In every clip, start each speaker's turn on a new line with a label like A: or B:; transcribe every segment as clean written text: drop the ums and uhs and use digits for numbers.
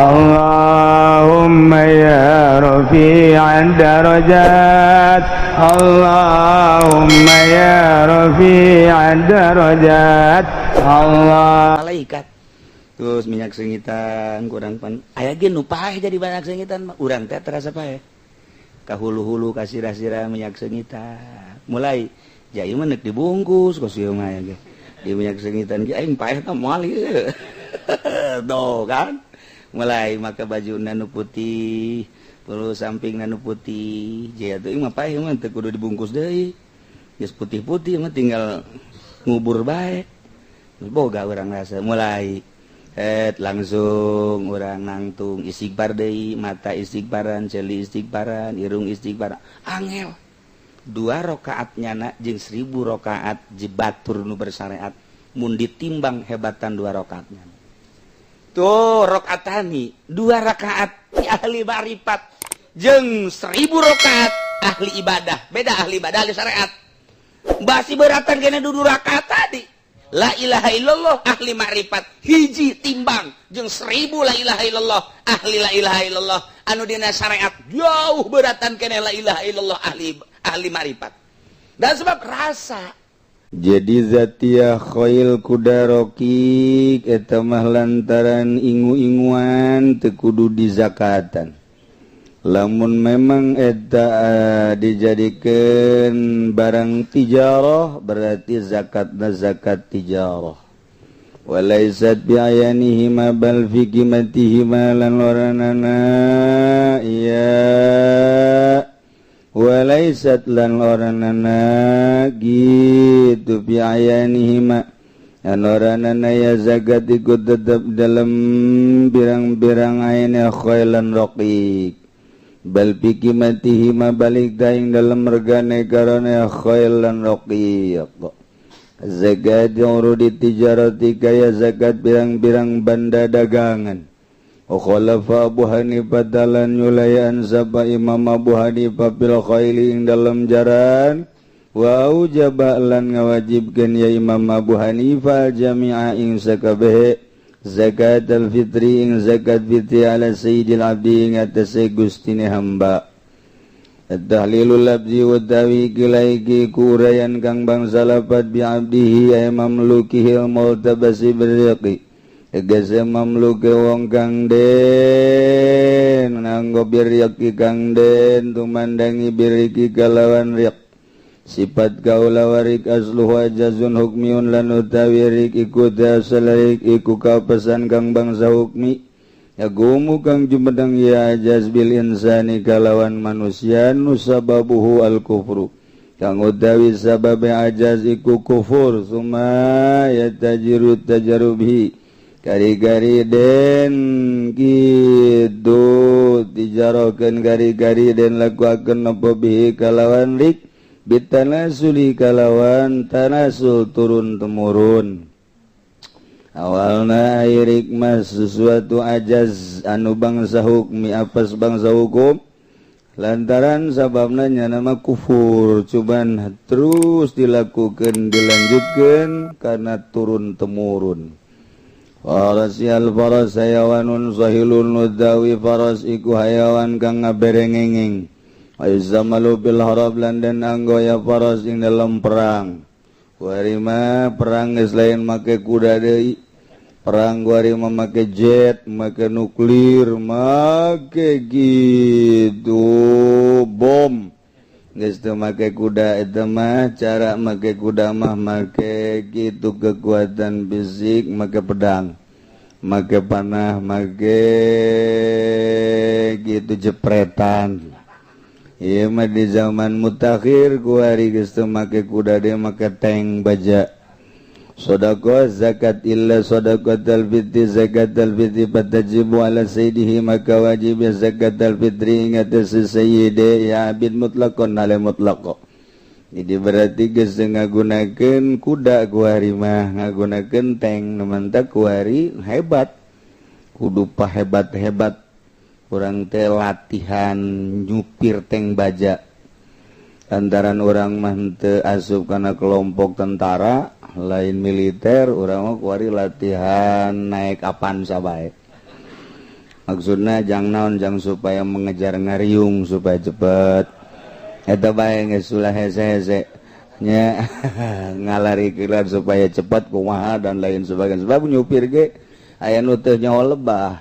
A: Allahumma ya rafi'ad darajat. Allahumma ya rafi'ad darajat. Allah.
B: Malaikat terus minyak seungitan kurang pan aya ge nu paeh jadi banyak seungitan mah urang teh terasa paeh ka hulu-hulu ka sirah-sirah minyak seungitan mulai jai mah neuk dibungkus kos ieu mah ge di minyak seungitan ge aing paeh tah moal ieu tuh kan mulai maka baju nu putih perlu samping nu putih jaya tuh mah paeh mah teu kudu dibungkus deui, geus putih-putih mah tinggal ngubur bae. Boga urang rasa mulai et langsung urang nangtung istighfar deui, mata istighfaran, ceuli istighfaran, irung istighfar. Angel dua rakaat nyana jeung 1000 rakaat jebatur nu bersyariat mun ditimbang hebatan dua rakaatnya tuh rakaatani dua rakaat ahli ma'rifat jeung 1000 rakaat ahli ibadah. Beda ahli ibadah, ahli syariat basi beratan kena dua rakaat tadi la ilaha illallah ahli ma'rifat hiji timbang jeung 1000 la ilaha illallah ahli la ilaha illallah anu dina syariat jauh beratan kena la ilaha illallah ahli ahli ma'rifat dan sebab rasa.
A: Jadi zatiyah khail kuda rokik eta mah lantaran ingu-inguan teu kudu dizakatan. Lamun memang eta dijadikan barang tijarah, berarti zakatna zakat tijarah. Walaisat bi'ayanihima bal fi qimatihima lan oranana iya walaisat lan oranana gitu bi'ayanihima lan oranana ya zakat iku tetep dalam pirang-pirang aine khailan raqiq bal fi qimatihima balik daing dalam regane karena khail lan raqiq. Zakat urudi tijarati kaya zakat pirang-pirang banda dagangan. Khalafa Abu Hanifah dalan nyulayan sapa Imam Abu Hanifah fil khaili ing dalam jaran wa aujaba lan ngawajibkeun ya Imam Abu Hanifah jami'a ing sakabehe zakat al-fitri ing zakat fitri ala sayyidil abdi ing atase gustine hamba. Tahlilul abdi wa tawi kilaiki kurayan kang bangsa lapat bi abdihi ay mamlukihil multabasi birriqi tegese mamluke wong kang den nganggo birriqi kang den tumandangi birriki kalawan riq sifat kaula warik asluhu ajazun hukmiun lan utawi rik iku asal rik iku kapesan kang bangsa hukmi yagumu kang jumedeng ya ajaz bil insani kalawan manusia nusababuhu al kufru kang utawi sababe ajaz iku kufur summa yatajiru tajarubhi gari-gari den kitu tijarokeun gari-gari den lakuakeun apa bihi kalawan rik bitanasuli kalawan tanasul turun temurun. Awalna irik mas sesuatu ajaz anu bangsa hukmi apas bangsa hukum lantaran sababna nama kufur cuman terus dilakukan dilanjutkan karena turun temurun. Faras yal faras hayawanun sahilun nudawi faras iku hayawan kang ngaberengengeng ayu zamalu bil harab lan den anggo ya faras ing dalam perang. Warima perang geus lain make kuda deui, perang warima make jet, make nuklir, make gitu bom. Geus teu make kuda eta mah, cara make kuda mah make gitu kekuatan fisik, make pedang, make panah, make gitu jepretan. Ieu mah di zaman mutakhir kuari geus teu make kuda deui, make tank baja. Sedekah zakat illa sedekatul fitri zakatul fitri fatajibu ala sayyidihi maka wajib zakatul fitri ing atas sayyide ya abid mutlaqon ale mutlaqo. Jadi berarti geus ngagunakeun kuda kuari mah ngagunakeun tank nu mantak kuari hebat kudu pahebat-hebat urang teh latihan nyupir tank baja lantaran urang mah teu asup kana kelompok tentara lain militer, urang mah kuari latihan naik Avanza bae. Maksudna jang naon? Jang supaya mengejar ngariung, supaya cepet. Eta bae geus, ulah hese-hese nya, ngalari kelar supaya cepat kumaha dan lain sebagainya. Sebab nyupir ge aya nu teu nyaho lebah,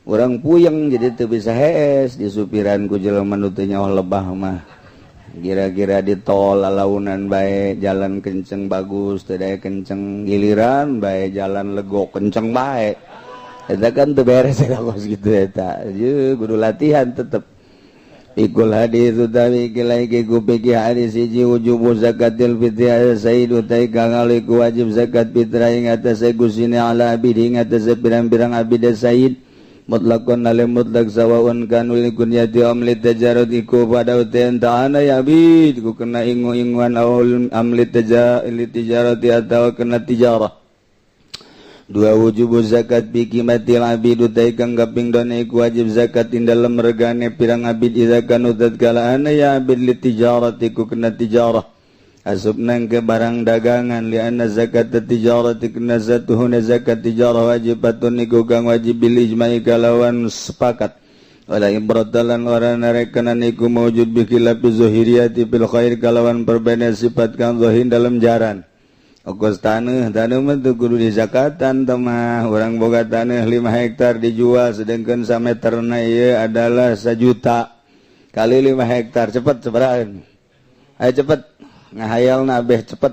A: urang puyeng, jadi teu bisa hees disupiran ku jelema nu teu nyaho lebah mah. Kira-kira di tol lalaunan bae, jalan kenceng bagus, teu daya kenceng, giliran bae jalan legok kenceng bae. Eta kan teu beres eta kos kitu eta. Ye kudu latihan tetep. Ikul hadis utawi kilai ku pikir hadis hiji, wujubu zakatil fitri ala sayyid, utai kang iku wajib zakat fitrah ing atase gusine, ala abid ing atase pirang-pirang abid sayyid, mutlakon ale mutlak, sawaun kanu likunyati am litajarud, iku pada utai ta'ana ya abid ku kena ingu-inguan, aul am litijarati atau kena tijarah. Dua, wujubu zakat bi qimatil abid, utai kang kaping dona iku wajib zakat ing dalem regane pirang abid, idza kanu tatkala ana ya abid litijarati ku kena tijarah, asup nang ke barang dagangan, li anna zakat tijarati kena satuhuna zakat tijarah wajibatun iku kang wajib bil ijma'i kalawan sepakat, wala ibratalan ora narekanan iku mawjud bi khilafi zuhiriyati bil khair kalawan perbedaan sifat kang zahir dalam jaran. Ongkos tanah, tanah mah teu kudu dizakatan mah. Urang boga tanah 5 hektar dijual, sedangkan sameterna ieu adalah 1 juta, kali 5 hektar, cepet sabaraha? Ayo cepet ngahayal beh, cepet.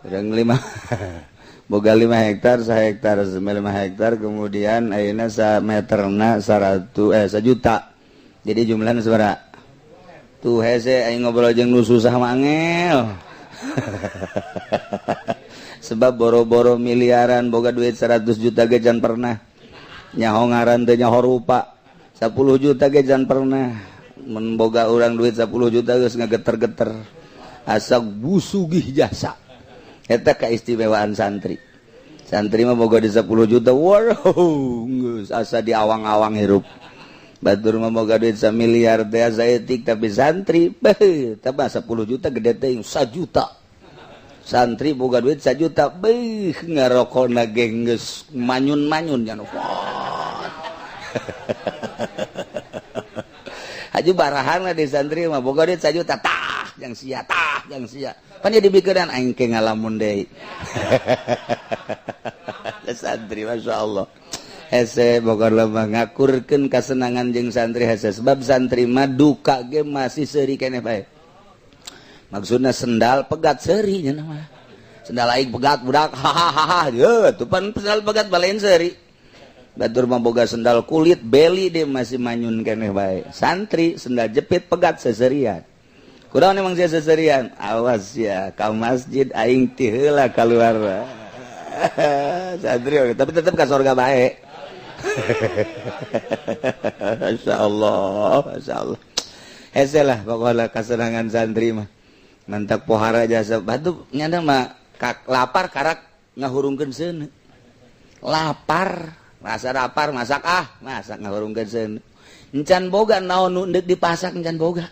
A: Urang 5 boga 5 hektar, hektar 5 hektar, kemudian ayeuna sameterna 100 1 juta, jadi jumlahnya sabaraha tuh? Hese aing ngobrol jeung nu susah mah angel, sebab boro-boro miliaran, boga duit 100 juta ge can pernah nyaho ngaran teh, nyaho rupa. 10 juta ge can pernah. Mun boga urang duit 10 juta geus ngageter-geter, asa busugih jasa. Eta keistimewaan santri. Santri mah boga di 10 juta, wow, geus asa di awang-awang hirup. Batur mah boga duit 1 miliar teh asa etik, tapi santri beuh, tambah 10 juta gede teh 1 juta. Santri boga duit 1 juta, beuh, ngarokona ge geus manyun-manyun nya. Haji barahan lah di santri mah, boga duit 1 juta, tah yang sia, tah yang sia, pan jadi pikiran aing ke ngalamun deui. Santri, Masya Allah, hese boga lemah ngakurkeun kasenangan jeung santri hese, sebab santri mah duka ge masih seuri keneh bae. Maksudnya sendal pegat seuri nya mah. Sendal aing pegat, budak, hahaha. Ye tuh pan sendal pegat balain seuri. Batur mah boga sendal kulit beli dia masih manyun keneh bae. Santri sendal jepit pegat seserian. Kurang emang saya seserian, awas ya ka masjid aing ti heula keluar. Santri tapi tetap ka surga bae. Masya Allah, Masya Allah, hese lah pokoknya kesenangan santri mah. Mantak pohara jasa batu nyanda mah kak, lapar karak ngahurungkeun seuneu. Lapar, masa lapar masak, ah masak ngahurungkeun seuneu, encan boga naon nu deuk dipasak, encan boga,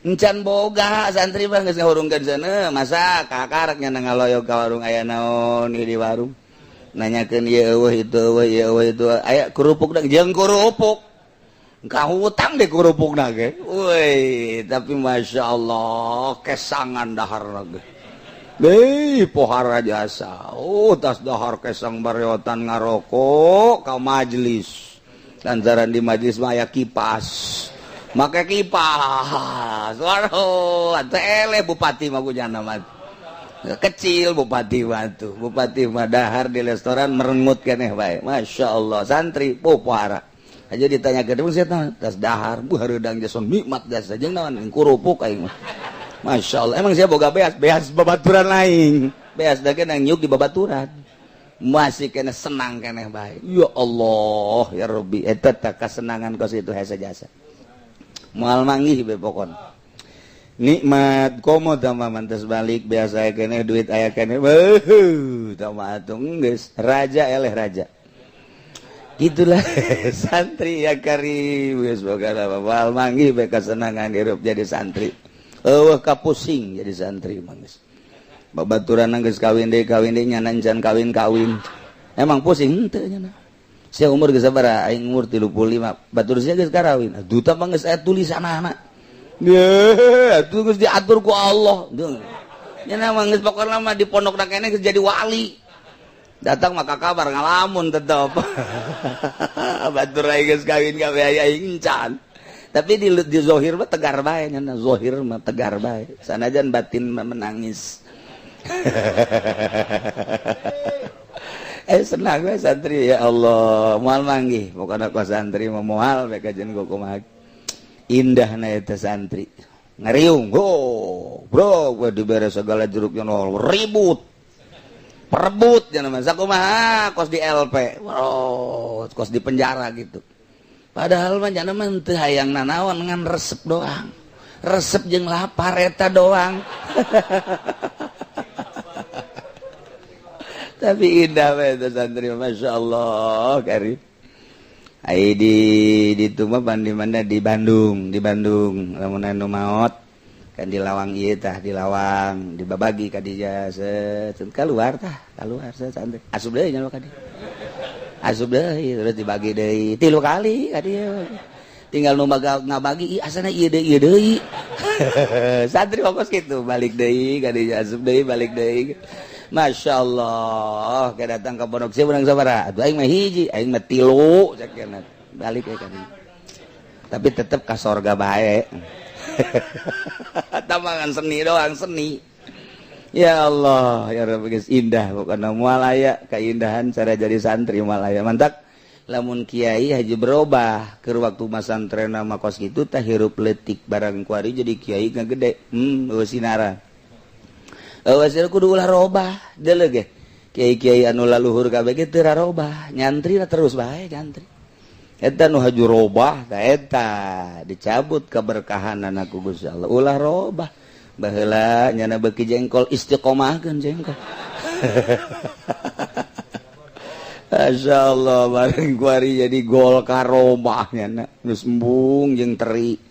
A: encan boga. Santri mah geus ngahurungkeun seuneu, masak kakarak nyanda ngaloyok ka warung, aya naon di warung? Nanyakeun ieu eueuh, itu eueuh, ieu eueuh, itu aya kerupuk jeung kerupuk hutang deh kerupuk ge. Woi, tapi Masya Allah, kesangan dahar ge. Deh, pohara jasa. Oh, tas dahar kesang bareotan ngarokok ka majelis. Lantaran di majelis mah aya kipas. Make kipas. Waduh, atuh eleh bupati mah kunyana mah. Kecil bupati mah tuh. Bupati mah dahar di restoran merengut keneh bae. Masya Allah, santri pohara. Aja ditanya ke dia, saya tas dahar, bu hareudang jason nikmat jasa jeung naon kerupuk aing mah. Masya Allah, emang saya boga beas, beas babaturan lain. Beas da nang nyuk di babaturan. Masih kena senang keneh bae. Ya Allah, ya Rabbi, eta tah kasenangan kos itu hese jasa. Moal manggih be pokon. Nikmat komo tambah mantas balik biasa keneh duit aya keneh. Beuh, tambah atuh geus raja eleh raja. Gitulah santri ya karim, geus boga moal manggih be kasenangan hirup jadi santri. Eueuh kapusing jadi santri mah geus. Babaturan geus kawin deui nyana encan kawin-kawin. Emang pusing henteu nyana.
B: Sia umur geus sabaraha? Aing umur 35. Batur sia geus karawin. Duta mah geus aya tulisanana. Ye, atuh geus diatur ku Allah. Nya mah geus pokona mah di pondokna keneh geus jadi wali. Datang maka kabar ngalamun tetep. Batur aing geus kawin kabeh aing encan. Tapi di zohir mah tegar bae nya, zohir mah tegar bae. Sanajan batin mah menangis. Senang we santri ya Allah, moal manggih pokona ku santri mah moal bae kajian kumaha. Indahna eta santri. Ngariung, ho, bro, gua dibere segala jeruknya nol, ribut. Perebut nya mah sakumaha kos di LP, bro, kos di penjara gitu. Padahal mah jana mah teu hayang nanaon ngan resep doang. Resep jeung lapar eta doang. Tapi indah we eta santri, Masya Allah karim. Ai di ditu mah di mana di Bandung, di Bandung lamun anu maot kan di lawang ieu tah, di lawang dibabagi ka dieu set keluar tah, keluar set santri. Asup deui nya ka dieu. Asup deui terus dibagi deui 3 kali ka dieu. Tinggal nu ngabagi asana ieu deui ieu deui. Santri fokus kitu balik deui ka dieu asup deui balik deui. Masya Allah, kayak datang ke pondok sih menang sabaraha. Aduh aing mah hiji, aing mah 3 sakieu balik we ka dieu. Tapi tetep ka sorga bae. Tamangan seni doang, seni. Ya Allah, ya Rabbi geus indah pokona moal aya keindahan cara jadi santri moal aya. Mantak lamun kiai haji berubah keur waktu masantrena mah kos kitu tah hirup leutik barang kuari jadi kiai ngagede. Eueuh sinara. Awas kudu ulah robah deuleu ge. Kiai-kiai anu laluhur kabeh ge teu rarobah, nyantri terus bae nyantri. Eta nu haju robah tah eta dicabut keberkahanana ku Gusti Allah. Ulah robah. Baheula nyana beuki jengkol istiqomahkeun jengkol. Masyaallah bareng kuari jadi Golkar robah nyana geus embung jeung teri.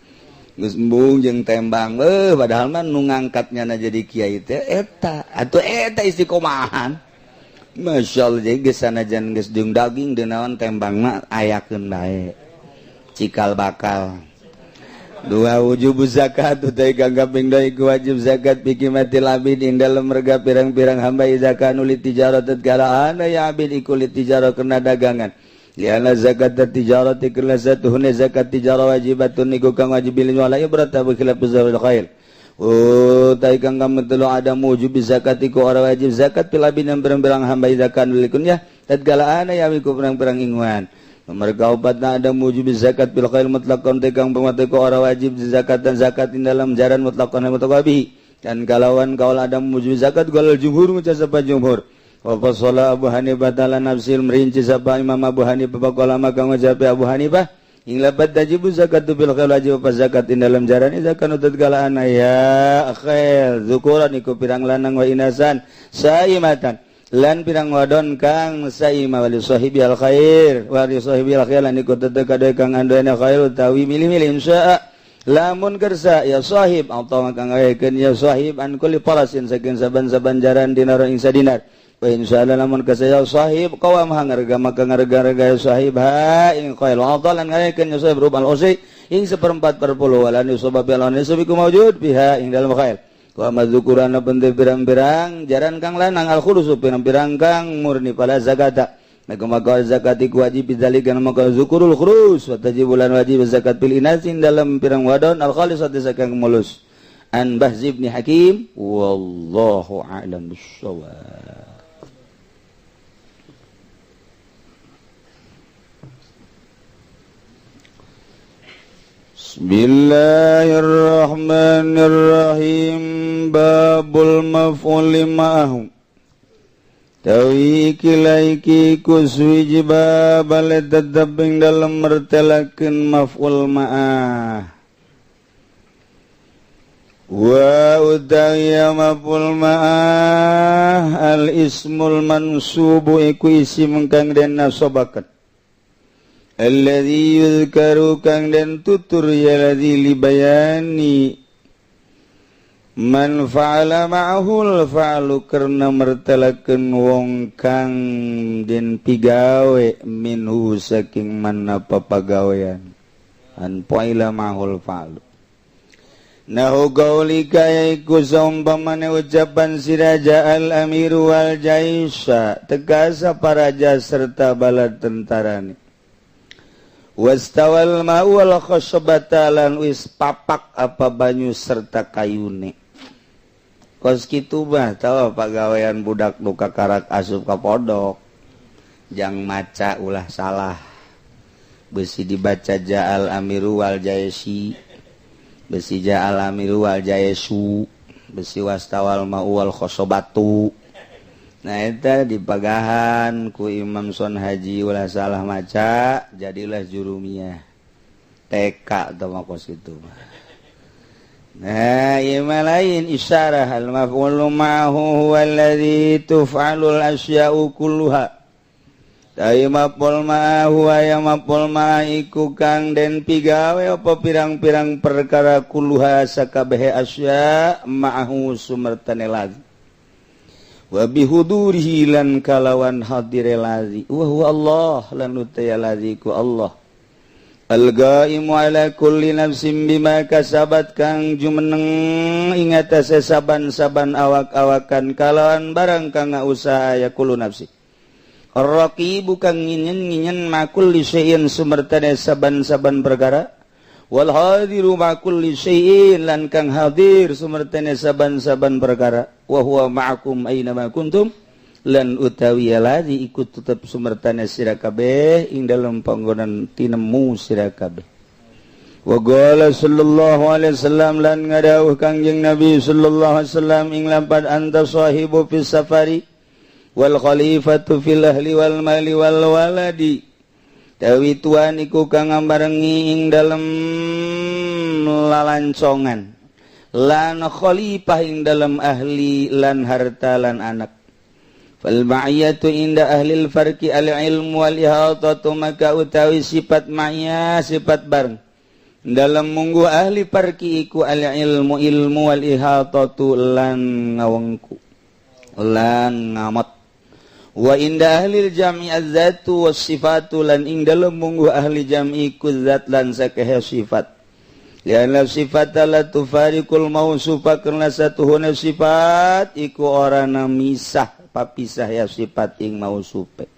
B: Geus embung jeung tembang padahal mah nu ngangkatnya na jadi kiai teh eta atuh eta istiqomahan. Masya Allah jadi geus sanajan geus jeung daging deui naon tembang mah ayakeun bae cikal bakal. Dua wujub zakat utai kang kaping dua iku wajib zakat bikimatil abid ing dalem rega pirang-pirang hamba zakat nuli tijarat tatkala ana ya abid iku li tijarah kena dagangan. Liana zakat tijarah karena satuhuna zakat tijarah wajibatun iku kang wajib bil wala ibrata bi khilaf zawil khair. Utai kang kametelu ada wujub zakat iku ora wajib zakat pil abid yang pirang-pirang hamba zakat nulikun ya tatkala ana ya iku pirang-pirang inguan. Mereka obatna ada wujub zakat bil khair mutlaqan tekang pamate ora wajib zakat dan zakat ing dalam jaran mutlaqan mutaqabi dan kalawan kaul ada wujub zakat galal jumhur maca sapa jumhur. Wa fasala Abu Hanifah ta'ala nafsil merinci sapa Imam Abu Hanifah faqala maka ngucap Abu Hanifah ing labat tajibu zakatu bil khair wajib apa zakat ing dalam jaran zakat nutut galaan ya khair zukuran iku pirang lanang wa inasan saimatan lan pirang wadon kang saima wali sahibi al khair wali sahibi al khair lan iku tetep kade kang anduene khair utawi milih-milih insya lamun kersa ya sahib atau kang ngaekeun ya sahib an kulli farasin saking saban-saban jaran dinar ing sadinar. Wa insyaallah lamun kasaya sahib qawam hangarga maka ngarga-rega sahib ha ing qail adalan ngaekeun ya sahib rubal usi ing seperempat per puluh walan yusabab lan yusabiku maujud biha ing dalem khair. Wa madzukurana bende pirang-pirang jaran kang lanang al khulusu pirang-pirang kang murni pala zakata. Maka zakat iku wajib bidzalika maka zukurul khurus wa tajibulan wajib zakat bil inasin dalam pirang wadon al khalisati zakang mulus. An Bahz bin Hakim wallahu a'lam bissawab. Bismillahirrahmanirrahim. Babul maf'ul ma'ahu tawi kilaiki kuswiji babal tetep ing dalem mertelakeun maf'ul ma'ah wa utawi maf'ul ma'ah al ismul mansubu iku isim kang den nasobakeun alladzi yuzkaru kang den tutur ya ladzi libayani
A: Man fa'ala ma'ahul fa'alu karena mertelakeun wong kang den pigawe minhu saking mana papagawean an fa'ila ma'ahul fa'alu. Nahu gaulika yaiku saumpamane ucapan siraja al amiru wal jaisha, tegasa paraja serta bala tentarane. Wastawal ma'u wal khasabata lan wis papak apa banyu serta kayune. Kos kitu mah tahu pagawean budak nu kakarak asup ka pondok. Jang maca ulah salah. Besi dibaca ja'al amiru wal jaisi, besi ja'al amiru wal jaesu, besi wastawal ma'u wal khosobatu. Nah eta dipagahan ku Imam Son Haji ulah salah maca, jadilah jurumiyah TK atau kos itu. Nah ieu mah lain isyarah. Al maf'ulu ma'ahu huwa alladzi tuf'alul asya'u kulluha. Ai maf'ul ma'ahu ya maf'ul ma'iku kang den pigawe apa pirang-pirang perkara kulluha sakabehe asya ma'ahu sumertane lazi wa bihudurihi lan kalawan hadire lazi wa huwa Allah lan utaya lazi ku Allah al-qaimu ala kulli nafsin bima kasabat kang jumeneng ing atase saban-saban awak-awakan kalawan barang kang usaha ya kullu nafsi. Ar-raqibu kang nginyen-nginyen ma kulli syai'in sumertane saban-saban perkara wal hadiru ma kulli syai'in lan kang hadir sumertane saban-saban perkara wa huwa ma'akum aina ma kuntum lan utawi ladzi ikut tetep sumertane sira kabeh ing dalem panggonan tinemu sira kabeh. Wa qala sallallahu alaihi wasallam lan ngadawuh Kangjeng Nabi sallallahu alaihi wasallam ing lampad anta sahibu fis safari wal khalifatu fil ahli wal mali wal waladi. Tawi tuan iku kang ngambarengi ing dalem lalancongan lan khalifah ing dalem ahli lan harta lan anak. Fal ma'iyatu inda ahli farqi al ilmu wal ihatatu, maka utawi sifat ma'iyah sifat bareng dalam munggu ahli farqi iku al ilmu ilmu wal ihatatu lan ngawengku lan ngamot. Wa inda ahli jam'i az-zatu was sifatu lan ing dalem munggu ahli jam'i ku zat lan sakehe sifat. Lianna sifat la tufariqul mausufa karena satuhuna sifat iku ora misah papisah ya sifat ing mausufe.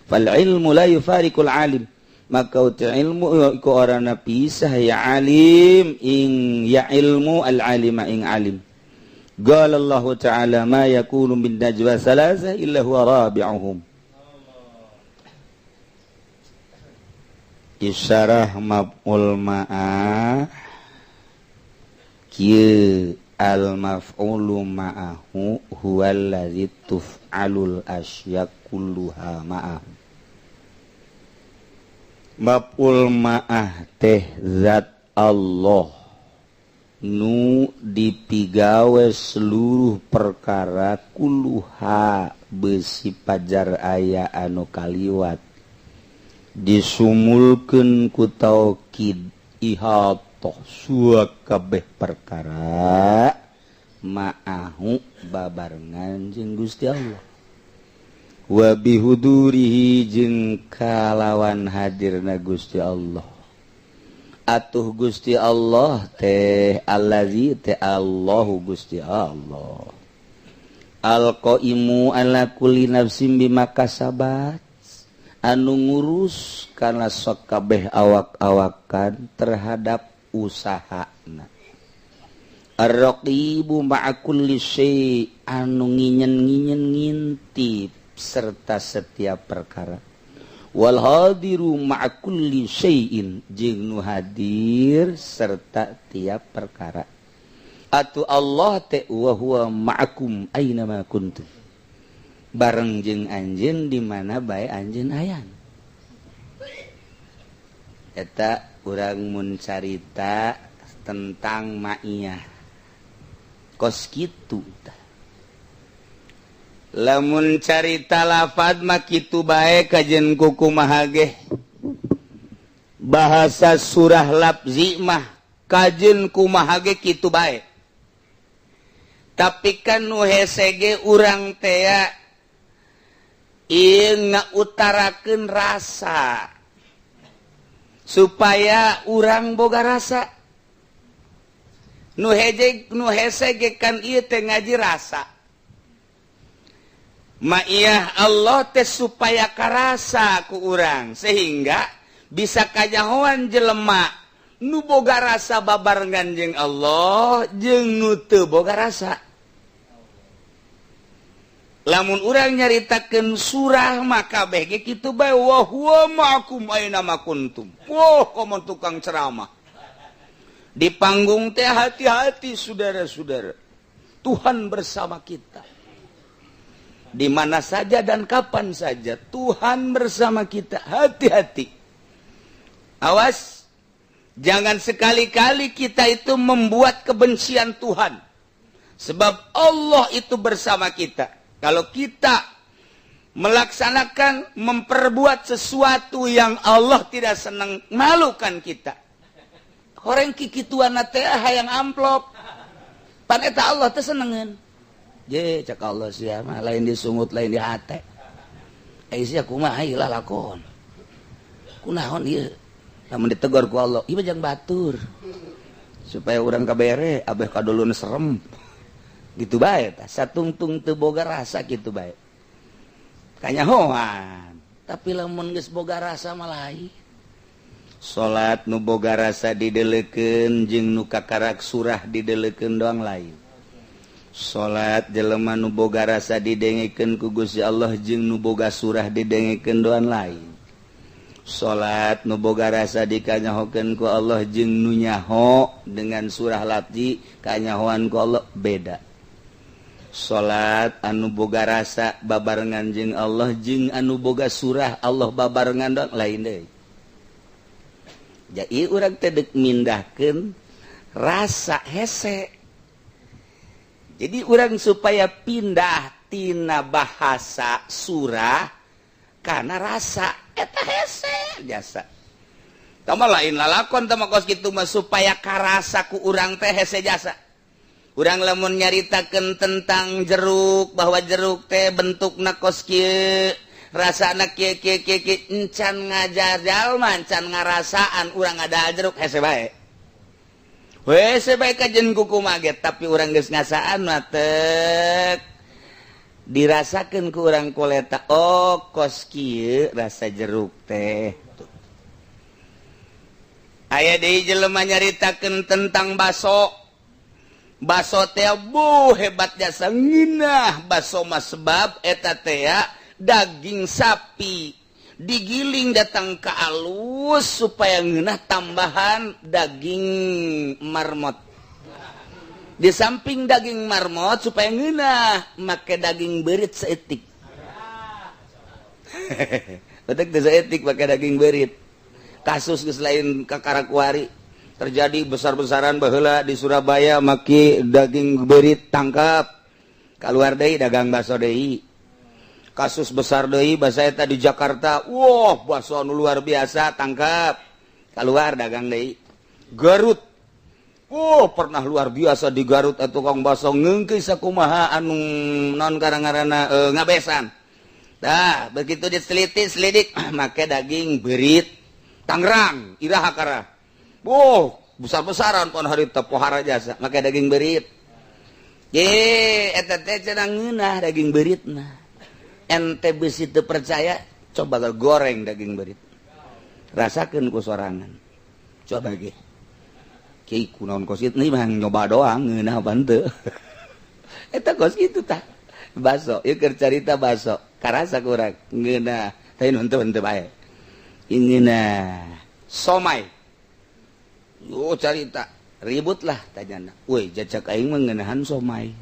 A: Fal ilmu la yufariqul alim, maka uti ilmu iku ora pisah ya alim ing ya ilmu al alima ing alim. Qala Allah Ta'ala ma yakunu min najwa thalatha illa huwa rabi'uhum. Isyarah maf'ul ma'a kieu al maf'ulu ma'ahu huwa allazi tuf'alul asya kulluha ma'ahu. Maf'ul ma'ah teh zat Allah nu dipigawe seluruh perkara kulluha besi pajar aya anu kaliwat disumulkeun ku taukid ihatoh suakabeh perkara ma'ahu babarengan jeung Gusti Allah wa bihudurihi jeung kalawan hadirna Gusti Allah. Atuh Gusti Allah teh allazi teh Allahu Gusti Allah alqaimu ala kulli nafsin bima kasabat anu ngurus kana sakabeh awak-awakan terhadap usahana. Ar-raqibu ma'a kulli syai' anu nginyen-nginyen ngintip serta setiap perkara. Wal hadiru ma'a kulli syai'in jeung nu hadir serta tiap perkara. Atuh Allah teh wa huwa ma'akum aina ma kuntum, bareng jeung anjeun di mana bae anjeun ayan. Eta urang mun carita tentang ma'iyah kos kitu tah. Lamun carita lafad mah kitu bae kajen kukumaha ge. Bahasa surah lafzi mah kajen kumaha ge kitu bae.
B: Tapi kan nu hese ge urang tea ieu ngautarakeun rasa supaya urang boga rasa. Nu heje, nu hese ge kan ieu teh ngaji rasa. Maiyah Allah teh supaya karasa ku urang, sehingga bisa kanyahoan jelema nu boga rasa babarengan jeung Allah jeung nu teu boga rasa. Lamun urang nyaritakeun surah, maka kabeh ge kitu bae, "Wa huwa ma'akum aina ma kuntum." Wah, komo tukang ceramah di panggung teh, "Hati-hati, saudara-saudara, Tuhan bersama kita di mana saja dan kapan saja. Tuhan bersama kita. Hati-hati, awas, jangan sekali-kali kita itu membuat kebencian Tuhan, sebab Allah itu bersama kita. Kalau kita melaksanakan, memperbuat sesuatu yang Allah tidak senang, malukan kita." Horeng kikituan teh hayang amplop. Pan eta Allah teh senengeun. Je, cek Allah, sia mah lain disungut, lain di hate. Eh, sia kumaha ieu lakon? Kunaon ieu? Lamun ditegur ku Allah, ieu mah jang batur. Supaya urang kabere abeh kadulun serem. Gitu bae tah, satungtung teu boga rasa gitu bae. Kanyahoan. Tapi lamun geus boga rasa mah lain. Salat nu boga rasa didelekeun jeung nu kakarak surah didelekeun doang lain. Salat jelema nu boga rasa didengekeun ku Gusti Allah jeung nu boga surah didengekeun doang lain. Salat nu boga rasa dikanyahokeun ku Allah jeung nu nyaho dengan surah lafzi kanyahoan ku Allah beda. Salat anu boga rasa babarengan jeung Allah jeung anu boga surah Allah babarengan doang lain deui. Jadi urang teh deuk mindahkeun rasa hese. Jadi urang supaya pindah tina bahasa surah karena rasa eta hese jasa. Tama lain lalakon tama kos kitu mah, supaya karasa ku urang teh hese jasa. Urang lamun nyaritakeun tentang jeruk, bahwa jeruk teh bentukna kos kieu, rasana kieu kieu kieu kieu, encan ngajar jalma, encan ngarasaan urang ada jeruk, hese bae. Hese bae kajen kuku ge, tapi urang geus ngasaan mah tek dirasakeun ku urang koleta, oh, kos kieu rasa jeruk teh. Aya deui jelema nyaritakeun tentang baso. Baso teh bu hebat jasa, ngeunah baso mah, sebab eta teh daging sapi digiling datang ke alus supaya ngeunah, tambahan daging marmot. Di samping daging marmot, supaya ngeunah make daging berit seetik. Betul teu seetik make daging berit. Kasus geus lain kakarakuari terjadi besar-besaran baheula di Surabaya, maki daging berit, tangkap, keluar deui, dagang bakso deui. Kasus besar deui basa eta di Jakarta, wah, bakso anu luar biasa, tangkap, keluar, dagang deui. Garut, oh, pernah luar biasa di Garut atau tukang bakso ngeungkeui sakumaha anu non karang-karana ngabesan. Dah begitu diteliti selidik, make daging berit. Tangerang iraha kara. Oh, besar-besaran pon harita pohara jasa make daging berit. Ye, eta teh cenah ngeunah daging beritna. Ente besi teu percaya, coba goreng daging berit. Rasakeun ku sorangan. Coba ge. Ki kunaon kos kitu mah, nyoba doang ngeunah apa henteu. Eta kos kitu tah. Baso, ieu keur carita baso. Karasa kurang ngeunah, tapi henteu henteu bae. Ngeunah. Somai. Oh, carita ribut lah tanyana. Woi, jajak aing mah ngeunahan somai.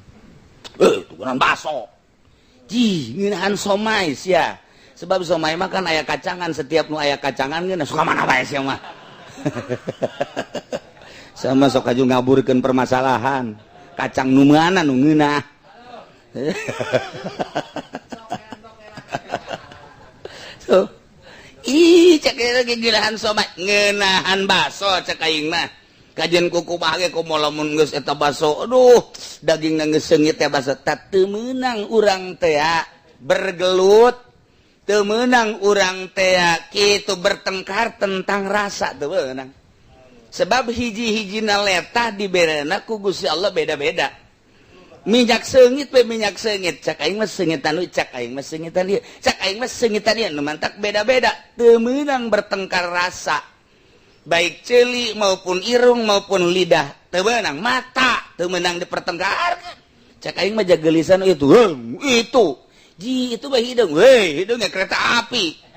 B: Eh, tukuran baso. Jih, ngeunahan somai sia. Sebab somai mah kan aya kacangan, setiap nu aya kacangan ngeunah, suka mana bae sia mah. Sama sok aju ngaburkeun permasalahan. Kacang nu mana nu ngeunah. So, ih, cek lagi ngeunahan somai, ngeunahan baso cek aing mah. Kajian kuku bahagia komo lamun geus eta baso, aduh, daging geus seungit teh baso. Tak teu meunang urang teh bergelut, teu meunang urang teh kitu bertengkar tentang rasa, teu meunang. Sebab hiji-hijina letah diberena ku Gusti Allah beda-beda. Minyak seungit we minyak seungit, cak aing mah seungitan, cak aing mah seungitan ieu, cak aing mah seungitan ieu, nu mantak beda-beda. Teu meunang bertengkar rasa, baik ceuli maupun irung maupun lidah teu meunang, mata teu meunang dipertengkarkan. Cak aing mah jagelisan itu, itu ji itu mah hideung we, hideungnya kereta api.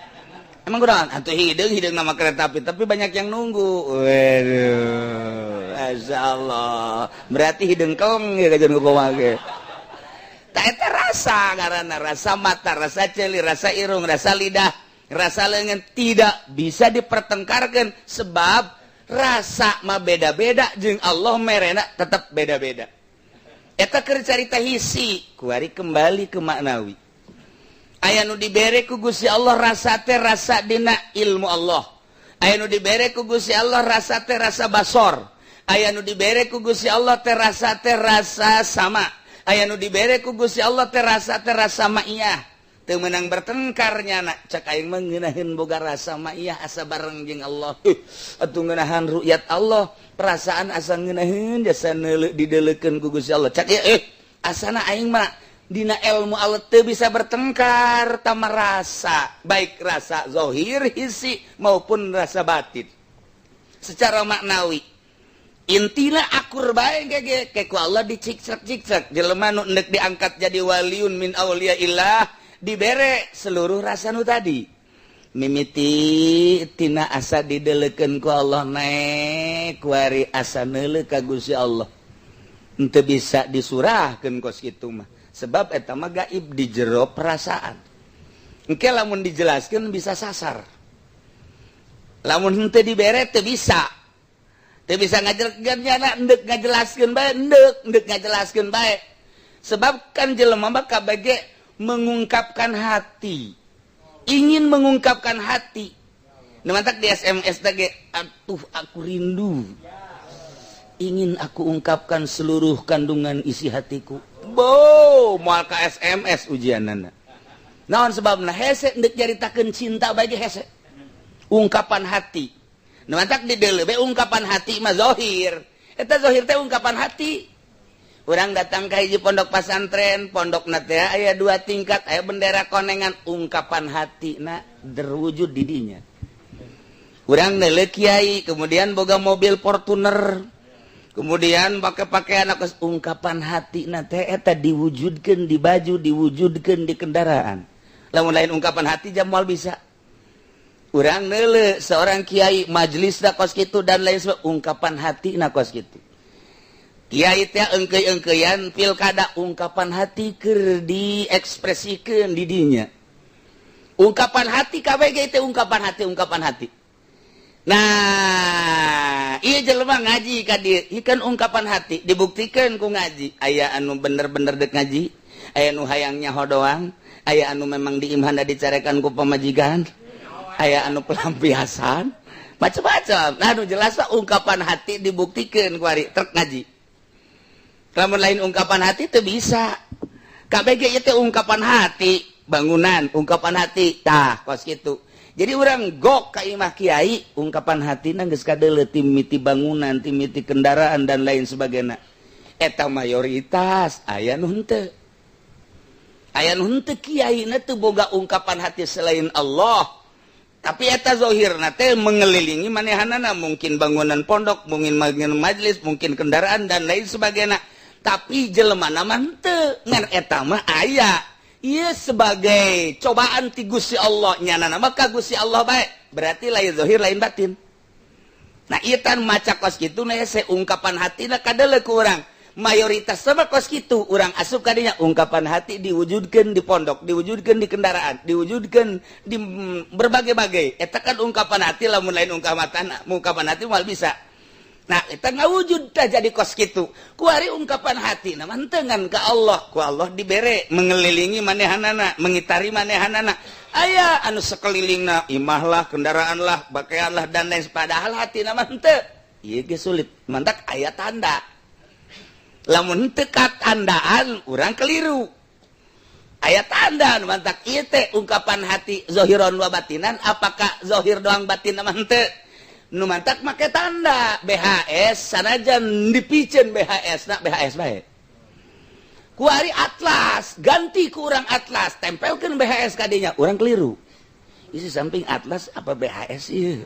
B: Emang kurang atuh hideung, hideung nama kereta api, tapi banyak yang nunggu. Waduh, Masya Allah, berarti hideung keleng ya kajian kumaha ge. Tak eta rasa karena rasa mata, rasa ceuli, rasa irung, rasa lidah, rasa lengan tidak bisa dipertengkarkan, sebab rasa mah beda-beda jeung Allah merena tetap beda-beda. Eta keur carita hisi, kuari kembali ke maknawi. Aya nu dibere ku Gusti Allah rasa teh rasa dina ilmu Allah, aya nu dibere ku Gusti Allah rasa teh rasa basor, aya nu dibere ku Gusti Allah teh rasa teh rasa sama, aya nu dibere ku Gusti Allah teh rasa teh rasa ma'iyah. Teu meunang bertengkar nyana. Cak aing mah ngeunaheun boga rasa ma'iyah, asa bareng jeung Allah. Atuh ngeunahan ru'yat Allah, perasaan asa ngeunaheun jasa neuleuh dideulekeun ku Gusti Allah. Cak ieu asana aing mah dina ilmu Allah. Teu bisa bertengkar tama rasa, baik rasa zahir hisi maupun rasa batin. Secara maknawi intina akur bae ge ke ku Allah dicikcek-cikcek. Jelema nu endek diangkat jadi waliun min auliyaillah dibere seluruh rasa nu tadi, mimiti tina asa didelekeun ku Allah, naek kuari asa neuleuh ka Gusti Allah. Henteu bisa disurahkeun kos kitu mah, sebab eta mah gaib di jero perasaan. Engke lamun dijelaskeun bisa sasar. Lamun henteu dibere teu bisa, teu bisa ngajelaskeun nyana. Endek ngajelaskeun bae, endek endek ngajelaskeun bae, sebab kan jelema mah kabeh mengungkapkan hati, ingin mengungkapkan hati. Nu mantak di SMS teh, "Atuh aku rindu, ingin aku ungkapkan seluruh kandungan isi hatiku." Bo moal ka SMS ujianana. Naon sebabna? Hese ndek nyaritakeun cinta bagi hese ungkapan hati. Nu mantak di deuleu be ungkapan hati mah zahir. Eta zahir teh ungkapan hati. Urang datang ke hiji pondok pasantren, pondok teh aya dua tingkat, aya bendera konengan, ungkapan hati na terwujud di dinya. Urang neuleuh kiai, kemudian boga mobil Fortuner, kemudian pakai pakaian aku, ungkapan hati na teh eta diwujudkan di baju, diwujudkan di kendaraan. Lamun lain ungkapan hati jam moal bisa. Urang neuleuh seorang kiai, majelis kos kitu dan lain sebagainya, ungkapan hati na kos kitu. Kiai teh engkei-engkeian pilkada, ungkapan hati keur diekspresikeun di dinya. Ungkapan hati KBG itu ungkapan hati, ungkapan hati. Nah, iya jelema ngaji ka dieu kan ungkapan hati dibuktikan ku ngaji. Aya anu bener-bener dek ngaji, aya anu hayang nyaho doang, aya anu memang diimhana dicarekan ku pamajikan, aya anu pelampiasan, macam-macam. Nah, anu jelas ungkapan hati dibuktikan ku ari trek ngaji. Lamun lain ungkapan hati itu bisa. KBG itu ungkapan hati, bangunan ungkapan hati, tah kos gitu. Jadi orang gok ka imah kiai, ungkapan hati geus kadeuleu timiti bangunan, timiti kendaraan dan lain sebagainya. Eta mayoritas. Aya nu henteu, aya nu henteu. Kiai na teu boga ungkapan hati selain Allah, tapi eta zahirna teh mengelilingi manehanana, mungkin bangunan pondok, mungkin bangunan majelis, mungkin kendaraan dan lain sebagainya, tapi jelema mah henteu. Ngan eta mah aya ieu sebagai cobaan ti Gusti Allah, nyana mah ka Gusti Allah bae, berarti lain zahir, lain batin. Nah, ieu tan maca kos kitu na hese ungkapan hatina kadeuleu ku urang. Mayoritas sama kos kitu, urang asup kadinya, ungkapan hati diwujudkan di pondok, diwujudkan di kendaraan, diwujudkan di berbagai-bagai. Eta kan ungkapan hati. Lamun lain ungkapan ungkapan hati moal bisa. Nah, eta ngawujud tah jadi kos kitu. Kuari ungkapan hati nah mantengan ke Allah, ku Allah dibere mengelilingi manehanana, mengitari manehanana. Aya anu sekelilingna imah lah, kendaraan lah, pakaian lah, dan lain, padahal hati mah henteu. Ieu ge sulit, mantak aya tanda. Lamun teu tandaan, urang keliru. Aya tanda, mantak ieu teh ungkapan hati zohiron wa batinan. Apakah zohir doang, batin mah henteu? Nu mantak make tanda BHS, sanajan dipiceun BHS na BHS bae. Kuari atlas ganti ku urang atlas, tempelkeun BHS kadinya, urang keliru. Isi samping atlas apa BHS ieu?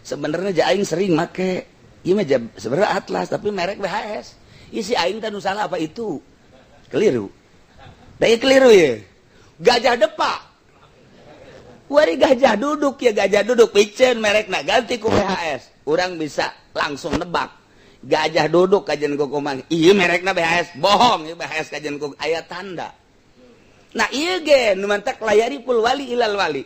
B: Sebenarnya aing sering make ieu mah, sebenarnya atlas tapi merek BHS. Isi aing teh nu salah apa itu? Keliru. Da keliru ya. Gajah depak. Wari gajah duduk ya, gajah duduk piceun merek na, ganti ku BHS. Urang bisa langsung nebak. Gajah duduk kajian ku kumang. Iya, merekna BHS, bohong ieu BHS kajian ku aya tanda. Nah, ieu ge nu mantak la ya'riful wali illal wali.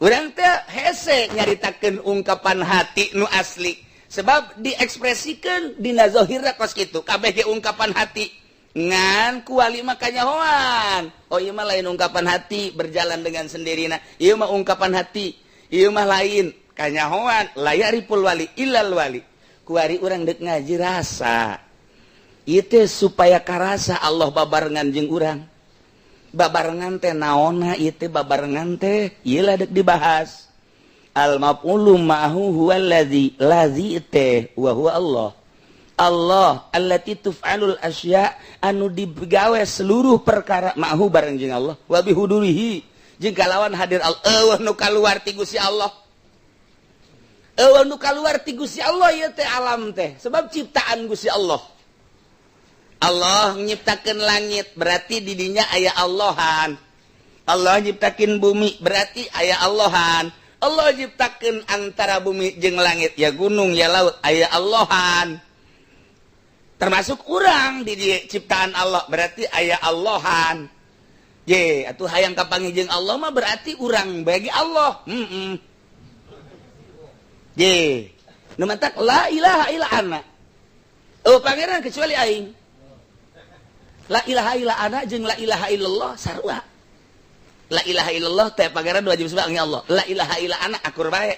B: Urang teh hese nyaritakeun ungkapan hati nu asli. Sebab diekspresikan dina zahirna kos kitu. Kabeh ge ungkapan hati. Ngan ku wali mah kanyahoan. Oh, ieu mah lain ungkapan hati berjalan dengan sendirinya. Ieu mah ungkapan hati. Ieu mah lain kanyahoan. La ya'riful wali illal wali. Kuari urang dek ngaji rasa. Ieu teh supaya karasa Allah babarengan jeung urang. Babarengan teh naonna ieu teh? Babarengan teh ieu lah dek dibahas. Al maf'ulu ma'ahu huwa allazi, lazi teh wa huwa Allah. Allah allati tuf'alul asya, anu digawe seluruh perkara, ma'ahu bareng jeung Allah, wa bihudurihi jeung kalawan hadir Allah. Euweuh nu kaluar ti Gusti Allah, euweuh nu kaluar ti Gusti Allah. Ieu teh alam teh sebab ciptaan Gusti Allah. Allah nyiptakeun langit, berarti di dinya aya Allahan. Allah nyiptakeun bumi, berarti aya Allahan. Allah nyiptakeun antara bumi jeung langit, ya gunung ya laut, aya Allahan. Termasuk urang di ciptaan Allah, berarti aya Allahan. Ye, atuh hayang kapanggih jeung Allah mah berarti urang bagi Allah. Ye, nu mantak la ilaha illa ana. Oh, pangeran kecuali aing. La ilaha illa ana jeung la ilaha illallah sarua. La ilaha illallah teh pangeran wajib sebab Allah. La ilaha illa ana akur bae.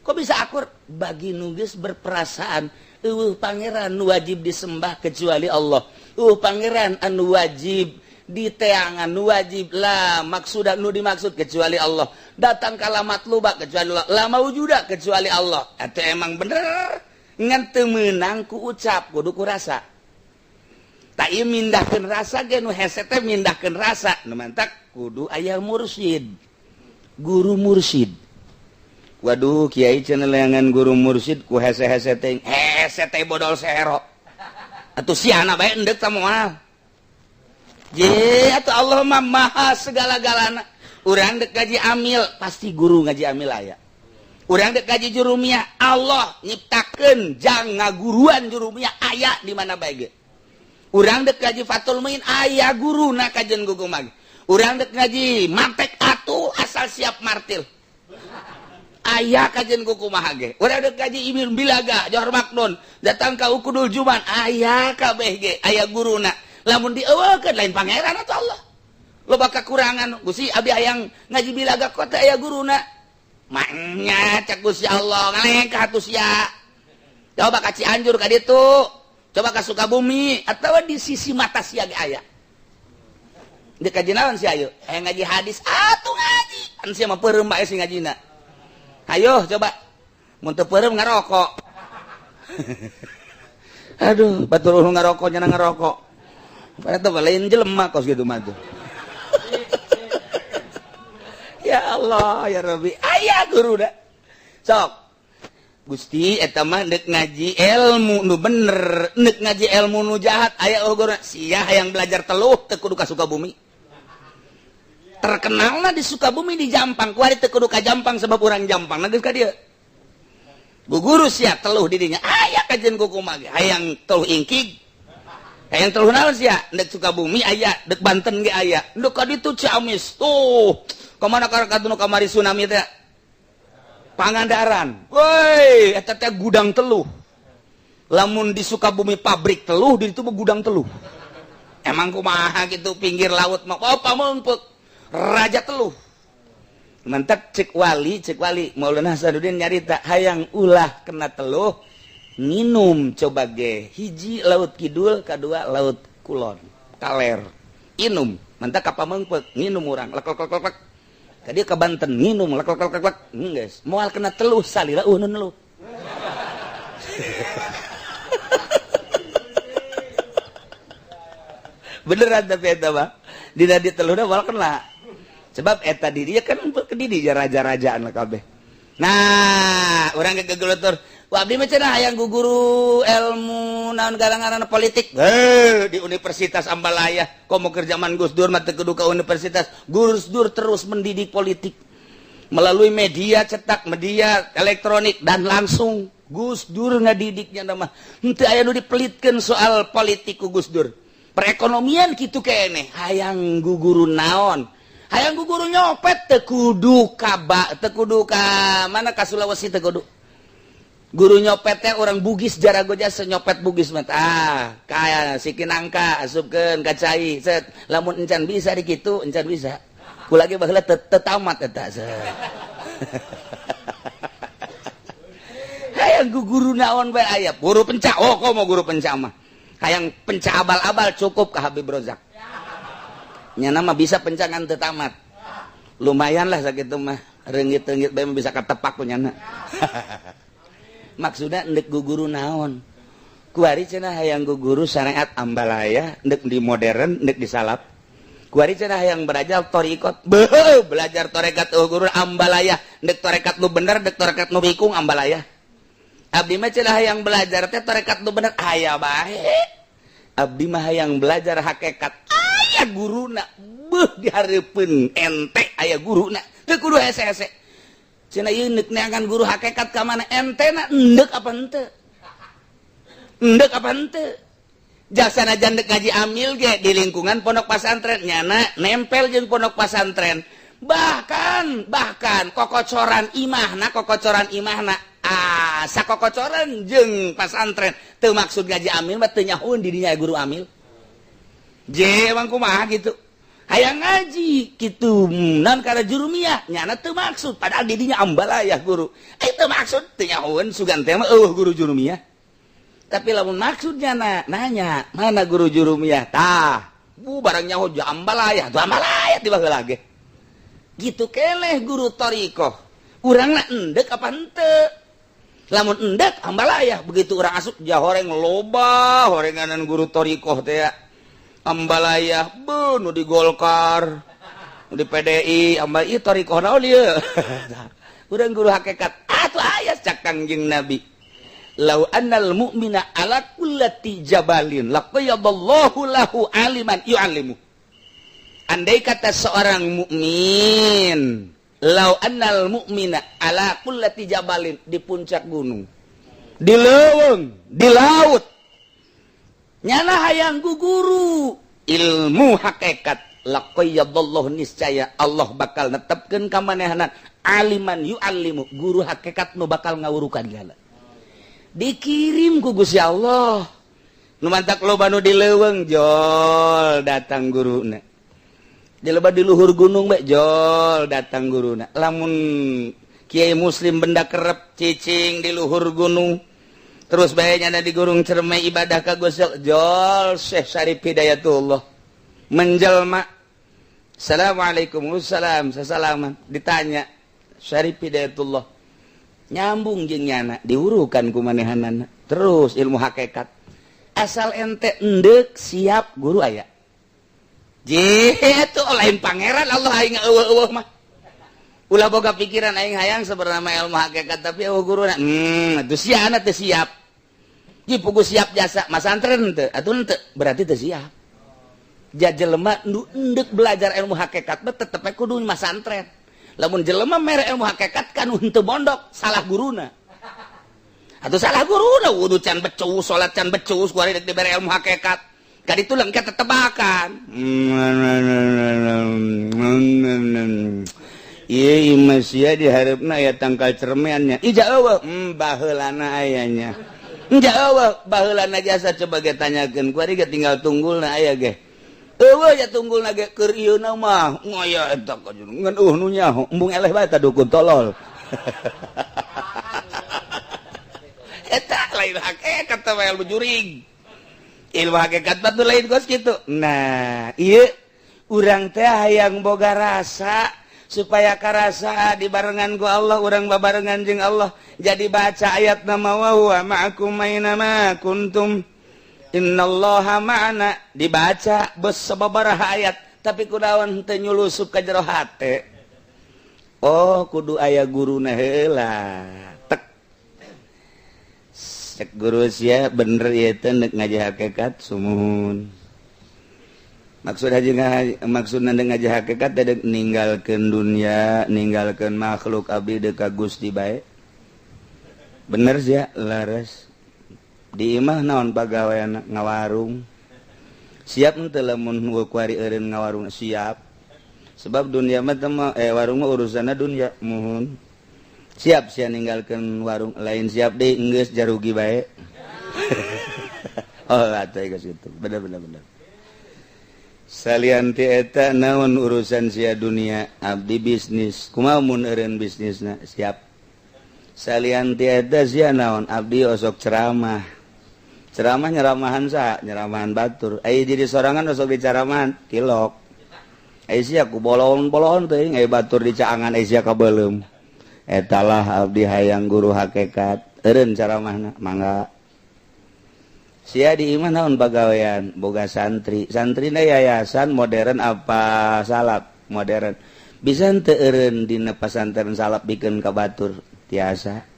B: Kok bisa akur? Bagi nu geus berperasaan, euweuh pangeran nu wajib disembah kecuali Allah. Euweuh pangeran anu wajib diteangan, nu wajib la maksuda, nu dimaksud kecuali Allah. Datang kala matluba kecuali Allah. La maujuda kecuali Allah. Atau emang bener ngan teu meunang ku ucap, kudu ku rasa. Tak ieu mindahkeun rasa ge nu hese teh mindahkeun rasa. Nu mantak kudu aya mursyid. Guru mursyid. Waduh, kiai cenah leangan guru mursyid ku hese-hese teh, hese teh bodol sehero. Atuh siana bae endek ta moal. Je, atuh Allah mah maha segala-galana. Urang dek ngaji amil, pasti guru ngaji amil aya. Urang dek ngaji jurumiyah, Allah nyiptakeun jang ngaguruan jurumiyah aya di mana bae ge. Urang dek ngaji Fathul Muin, aya guruna kajen gugumag. Urang dek ngaji mantek atuh asal siap martil. Aya kajen kumaha ge. Urang dek ngaji Ibn Bilaga, Johar Maknun, datang ka Ukudul Juman, aya kabeh ge, aya guruna. Lamun dieuweukeun lain pangeran atau Allah. Loba kekurangan, Gusti, abi hayang ngaji bilaga kota aya guruna. Maknya cek Gusti Allah ngalengkah atuh sia. Coba ka Cianjur ka ditu, coba ka Sukabumi atau di sisi mata sia ge aya. Dek kaji naon sia ayo? Hayang ngaji hadis atuh ngaji. Kan sia mah peureum bae sing ngajina. Ayo coba. Mun teu peureum ngarokok. Aduh, batur ngarokok nya ngarokok. Padahal tuh lain jelema kos gitu mah tuh. Ya Allah, ya Rabbi. Aya guru dah. Sok. Gusti, eta mah dek ngaji ilmu nu bener, dek ngaji ilmu nu jahat aya oh guru. Sia hayang belajar teluh teu kudu ka Sukabumi. Terkenalna di Sukabumi di Jampang, kuari teu kudu ka Jampang sebab urang Jampang na geus ka dieu. Guru sia teluh di dinya aya kajian kumaha ge hayang teluh ingkig. Hayang teluh naon sia? Dek Sukabumi aya, dek Banten ge aya. Dek ka ditu Ciamis. Tuh, kemana ka nu kamari tsunami teh? Pangandaran. Woi, eta teh gudang teluh. Lamun di Sukabumi pabrik teluh, di itu mah gudang teluh. Emang kumaha gitu pinggir laut mah, oh pameungpeuk. Raja teluh. Mantak cek wali Maulana Hasanuddin nyarita, hayang ulah kena teluh, minum coba ge hiji laut kidul, kedua laut kulon kaler, inum. Mantak ka Pameungpeuk nginum urang, lek lek lek lek. Tadi ke Banten nginum, lek lek lek lek, geus moal kena teluh salila nu neluh. Beneran, tapi eta mah dina diteluhna moal kena, sebab eta dirinya kan ke diri raja-rajaan lah kabeh. Nah, urang gegelutur. Wah, abdi mah cenah hayang guru ilmu naon garangan politik. Heh, di Universitas Ambalaya. Komo keur zaman Gus Dur mah teu kudu ka universitas. Gus Dur terus mendidik politik melalui media cetak, media elektronik, dan langsung. Gus Dur ngadidiknya nama. Henteu aya nu dipelitkeun soal politik ku Gus Dur. Perekonomian kitu keneh, hayang guguru naon? Hayang guguru nyopet teu kudu ka ba, teu kudu ka mana, ka Sulawesi teu kudu. Guru nyopet teh orang Bugis jarago jasa nyopet Bugis mah. Ah, kaya siki nangka asupkeun ka cai. Set, lamun encan bisa di kitu, encan bisa. Ku lagi baheula teu tamat eta, set. Hayang guru naon bae aya. Guru pencak, oh komo guru pencak mah. Hayang pencak abal-abal cukup ka Habib Rozak. Nyana mah bisa pencangan teu tamat. Lumayan lah sakitu mah. Reungit-reungit bae mah bisa katepak ku nyana. Maksudnya ndek guguru naon? Kuari cenah hayang guguru syariat Ambalaya, ndek di modern, ndek di salaf. Kuari cenah hayang belajar torikot. Beuh, belajar torekat guru Ambalaya, ndek torekat nu bener, ndek torekat nu bikung Ambalaya. Abdi mah cenah hayang belajar teh torekat nu bener, aya bae. Abdi mah hayang belajar hakikat, aya guruna. Beuh, dihareupeun ente aya guruna. Teu kudu hese-hese. Cenah ieu neuk neangan guru hakikat ka mana, ente na endek apa henteu? Endek apa henteu? Jasa najan dek ngaji amil ge di lingkungan pondok pasantren, nyana nempel jeung pondok pasantren. Bahkan bahkan kokocoran imahna, kokocoran imahna, ah sakokocoran jeung pasantren, teu maksud ngaji amil mah teu nyahoeun di dinya guru amil. Je emang kumaha gitu. Hayang ngaji kitu nan kana jurumiyah, nyana teu maksud, padahal di dinya Ambalayah guru. Eh, teu maksud teu nyahoeun, sugan teh mah eueuh guru jurumiyah. Tapi lamun maksudnya na, nanya mana guru jurumiyah, tah bu barang nyaho Ambalayah, tuh Ambalayah tiba heula ge. Gitu keleh guru torikoh. Urangna endek apa henteu? Lamun endek Ambalayah, begitu urang asup jahoreng loba horenganan guru torikoh teh ya. Ambalaya, beuh nu di Golkar, nu di PDI, ambal ieu torikoh naon ieu? Urang guru hakikat, atuh aya cak Kangjeng Nabi. Lau annal mu'mina ala kullati jabalin laqayyadallahu lahu aliman yu'allimu. Andai kata seorang mukmin, lau annal mu'mina ala kullati jabalin, di puncak gunung, di leuweung, di laut, nyana hayang guguru ilmu hakikat, laqayyadallahu, niscaya Allah bakal netepkeun ka manehna aliman yu'allimu, guru hakikat nu bakal ngawurukan nyana. Dikirim ku Gusti Allah. Nu mantak loba nu di leuweung jol datang guruna. Di loba di luhur gunung bae jol datang guruna. Lamun Kiai Muslim benda kerep cicing di luhur gunung, terus bae nyana di Gunung Cermai ibadah ka Gusti Allah, jol Syekh Syarif Hidayatullah menjelma. Assalamualaikum, wassalam, sasalaman, ditanya Syarif Hidayatullah, nyambung jeung nyana, diurukan ku manehanana terus ilmu hakikat. Asal ente endek siap, guru aya. Itu lain pangeran Allah aing eueuh-eueuh mah. Ulah boga pikiran aing hayang sebenarnya ilmu hakikat tapi eueuh guruna. Atuh siana teu siap. Ji pugu siap jasa masantren teu, atuh henteu, berarti teu siap. Ja jelema nu endek belajar ilmu hakikat mah tetep we kudu masantren. Lamun jelema mere ilmu hakikat kan henteu mondok, salah guruna. Atuh salah guruna, wudu can becus, salat can becus, kuari dek dibere ilmu hakikat. Kaditu lengket tetebakan. Ieu imah sia diharepna aya tangkal cermeannya. Ija eueuh, baheulana ayanya. Ija eueuh, baheulana jasa coba ge tanyakeun, kuari ge tinggal tunggulna aya ge. Eueuh ya tunggul ge keur ieu mah ngoya eta ngan nu nyaho embung eleh bae ta dukun tolol. Eta lain hakikat teh ilmu jurig. Ilmu hakikat mah lain kos kitu. Nah, ieu urang teh hayang boga rasa supaya karasa dibarengan ku Allah, urang babarengan jeung Allah. Jadi baca ayat nama wa huwa ma'akum aina ma kuntum. Innallaha ma'ana dibaca bes sababaraha ayat tapi kunaon teu nyulusup ka jero hate. Oh, kudu aya guruna heula. Tek. Cek guru sia bener ieu teh neuk ngaji hakikat sumuhun. Maksud haji maksudna ngaji hakikat teh ninggalkeun dunia, ninggalkeun makhluk abdi deuk ka Gusti bae. Bener sia laras. Di imah naon pagawean ngawarung. Siap henteu lamun kuari eureun ngawarung siap. Sebab dunia mah teh warung mah urusanna dunia muhun. Siap sia ninggalkeun warung lain siap deui geus jarugi bae. Oh atuh geus kitu. Bener bener bener. Salian ti eta naon urusan sia dunia abdi bisnis. Kumaha mun eureun bisnisna siap. Salian ti eta sia naon abdi osok ceramah. Ceramah nyeramahan sa, nyeramahan batur. Ai jadi sorangan osok dicaramahan, tilok. Ai sia ku bolon-bolon teuing, ai batur dicaangan ai sia kabeuleum. Eta lah abdi hayang guru hakikat. Eureun ceramahna, mangga. Sia di imah naon pagawean, boga santri. Santrina yayasan modern apa salaf? Modern. Bisa henteu eureun dina pasantren salaf bikeun ka batur? Tiasa.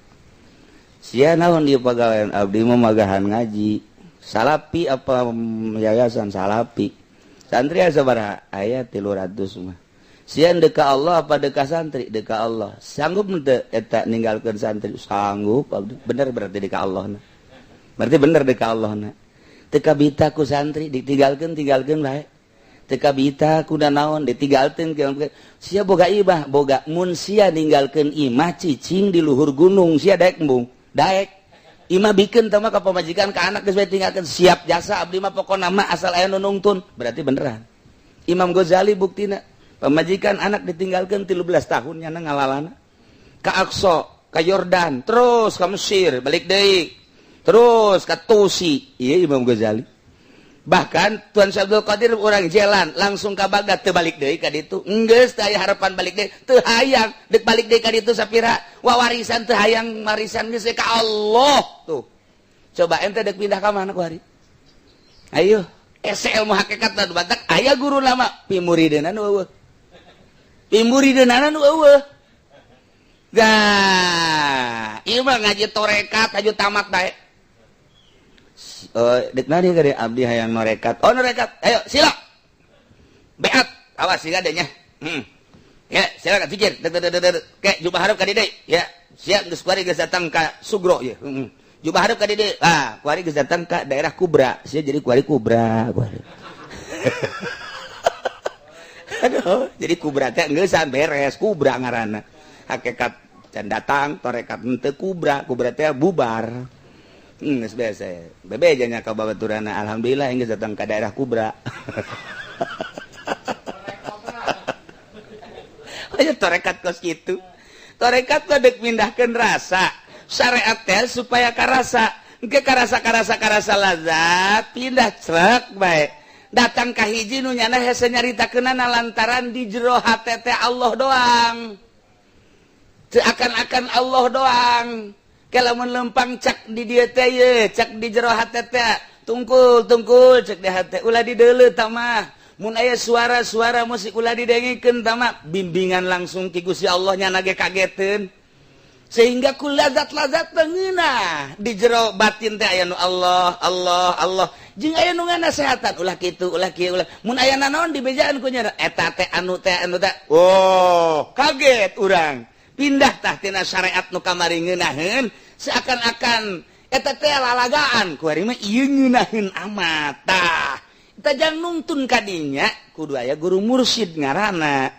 B: Sia naon di pagawean abdi mah magahan ngaji. Salapi apa yayasan salapi. Santri sabaraha? Aya 300 mah. Sia deka Allah apa deka santri? Deka Allah. Sanggup henteu eta ninggalkeun santri? Sanggup abdi. Bener berarti deka Allah na. Berarti bener deka Allah na. Teu kabita ku santri ditinggalkeun tinggalkeun bae. Teu kabita ku naon ditinggalkeun. Sia boga imah, boga mun sia ninggalkeun imah cicing di luhur gunung sia daek embung. Daek imah bikeun teh mah ka pamajikan ka anak geus bae tinggalkeun siap jasa abdi mah pokona mah asal aya nu nungtun berarti beneran. Imam Ghazali buktina pamajikan anak ditinggalkeun 13 tahun nyana ngalalana ka Aqsa, ka Yordan, terus ka Mesir, balik deui. Terus ka Tusi. Ieu Imam Ghazali. Bahkan Tuan Syekh Abdul Qadir urang jalan langsung ka Baghdad teu balik deui ka ditu. Enggeus teu aya harapan balik deui, teu hayang deuk balik deui ka ditu sapira wawarisan teu hayang warisan geus ka Allah tuh. Coba ente deuk pindah ka mana ku hari? Ayo, ese ilmu hakikat nu batak aya guru lama pimurideuna nu eueuh. Pimurideunana nu eueuh. Gah, ieu mah ngaji torekat aju tamat bae. Dek nani gede abdi hayang norekat. Oh norekat, ayo sila. Beat, awas sila deh nya. Ya, silakan pikir. Dek dek dek dek. Ke jubah hareup ka dieu. Ya, siap geus kuari geus datang ka Sugro ya. Jubah hareup ka dieu. Ah, kuari geus datang ka daerah Kubra. Sia jadi kuari Kubra, kuari. Aduh, jadi Kubra teh geusan beres, Kubra ngaranna. Hakikat can datang, torekat henteu Kubra, Kubra teh bubar. Geus biasa. Bebe nya ka babaturana alhamdulillah geus datang ka daerah Kubra. Aya torekat kos kitu. Torekat mah deuk mindahkeun rasa. Syariat teh supaya karasa. Engke karasa-karasa karasa lazat pindah crek bae. Datang ka hiji nu nyana hese nyaritakeunana lantaran di jero hate teh Allah doang. Teu akan-akan Allah doang. Lamun lempang cak di dieu teh ye, cak di jero hate teh tungkul tungkul cek di hate ulah dideuleu tah mah. Mun aya suara-suara musik ulah didengikeun tah mah, bimbingan langsung ki Gusti Allah nya ge kageteun. Sehingga ku lazat-lazat tengeunah di jero batin teh aya nu Allah, Allah, Allah. Jeung aya nu nganasehatan ulah kitu, ulah kieu, ulah. Mun aya nanaon dibejaan ku nya eta teh anu teh anu teh. Oh, kaget urang. Pindah tah tina syariat nu kamari ngeunaheun seakan-akan eta teh lalagaan ku ari mah ieu ngeunaheun amat tah. Eta jang nungtun kadinya kudu aya guru mursyid ngaranna.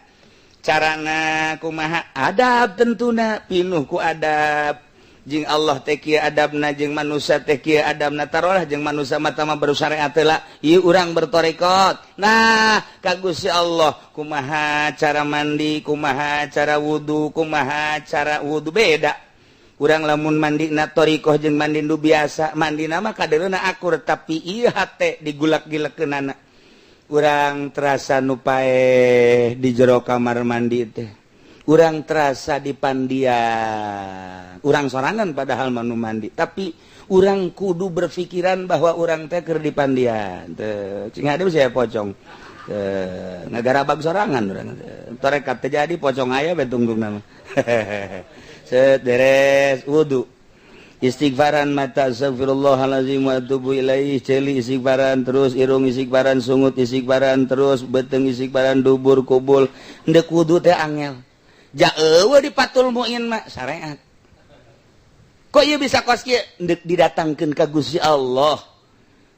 B: Carana kumaha adab tentuna pinuh ku adab. Jeung Allah teh kieu adabna, jeung manusia teh kieu adabna. Tarolah jeung manusia mata mah baru syariat heula, ieu urang bertorekot. Nah, ka Gusti Allah kumaha cara mandi, kumaha cara wudu, kumaha cara wudu beda. Urang lamun mandi na torikoh jeung mandi nu biasa, mandi nama kadereuna akur, tapi ieu hate digulak-gilekeunana. Urang terasa nu paeh di jero kamar mandi teh, urang terasa di pandian urang sorangan, padahal mah nu mandi, tapi urang kudu berpikiran bahwa urang teh keur di pandian teh. Cing ada saya pocong teh ngagarabag sorangan. Urang torekat teh jadi pocong aya be tungtung nama. Set, beres wudu, istighfaran mata, astagfirullahalazim wa atubu ilaih, ceuli istighfaran terus, irung istighfaran, sungut istighfaran terus, beuteung istighfaran, dubur kubul. Ndek wudu teh angel. Ja eueuh di Fathul Muin mah syariat. Kok ieu bisa kos kieu? Ndek didatangkeun ka Gusti Allah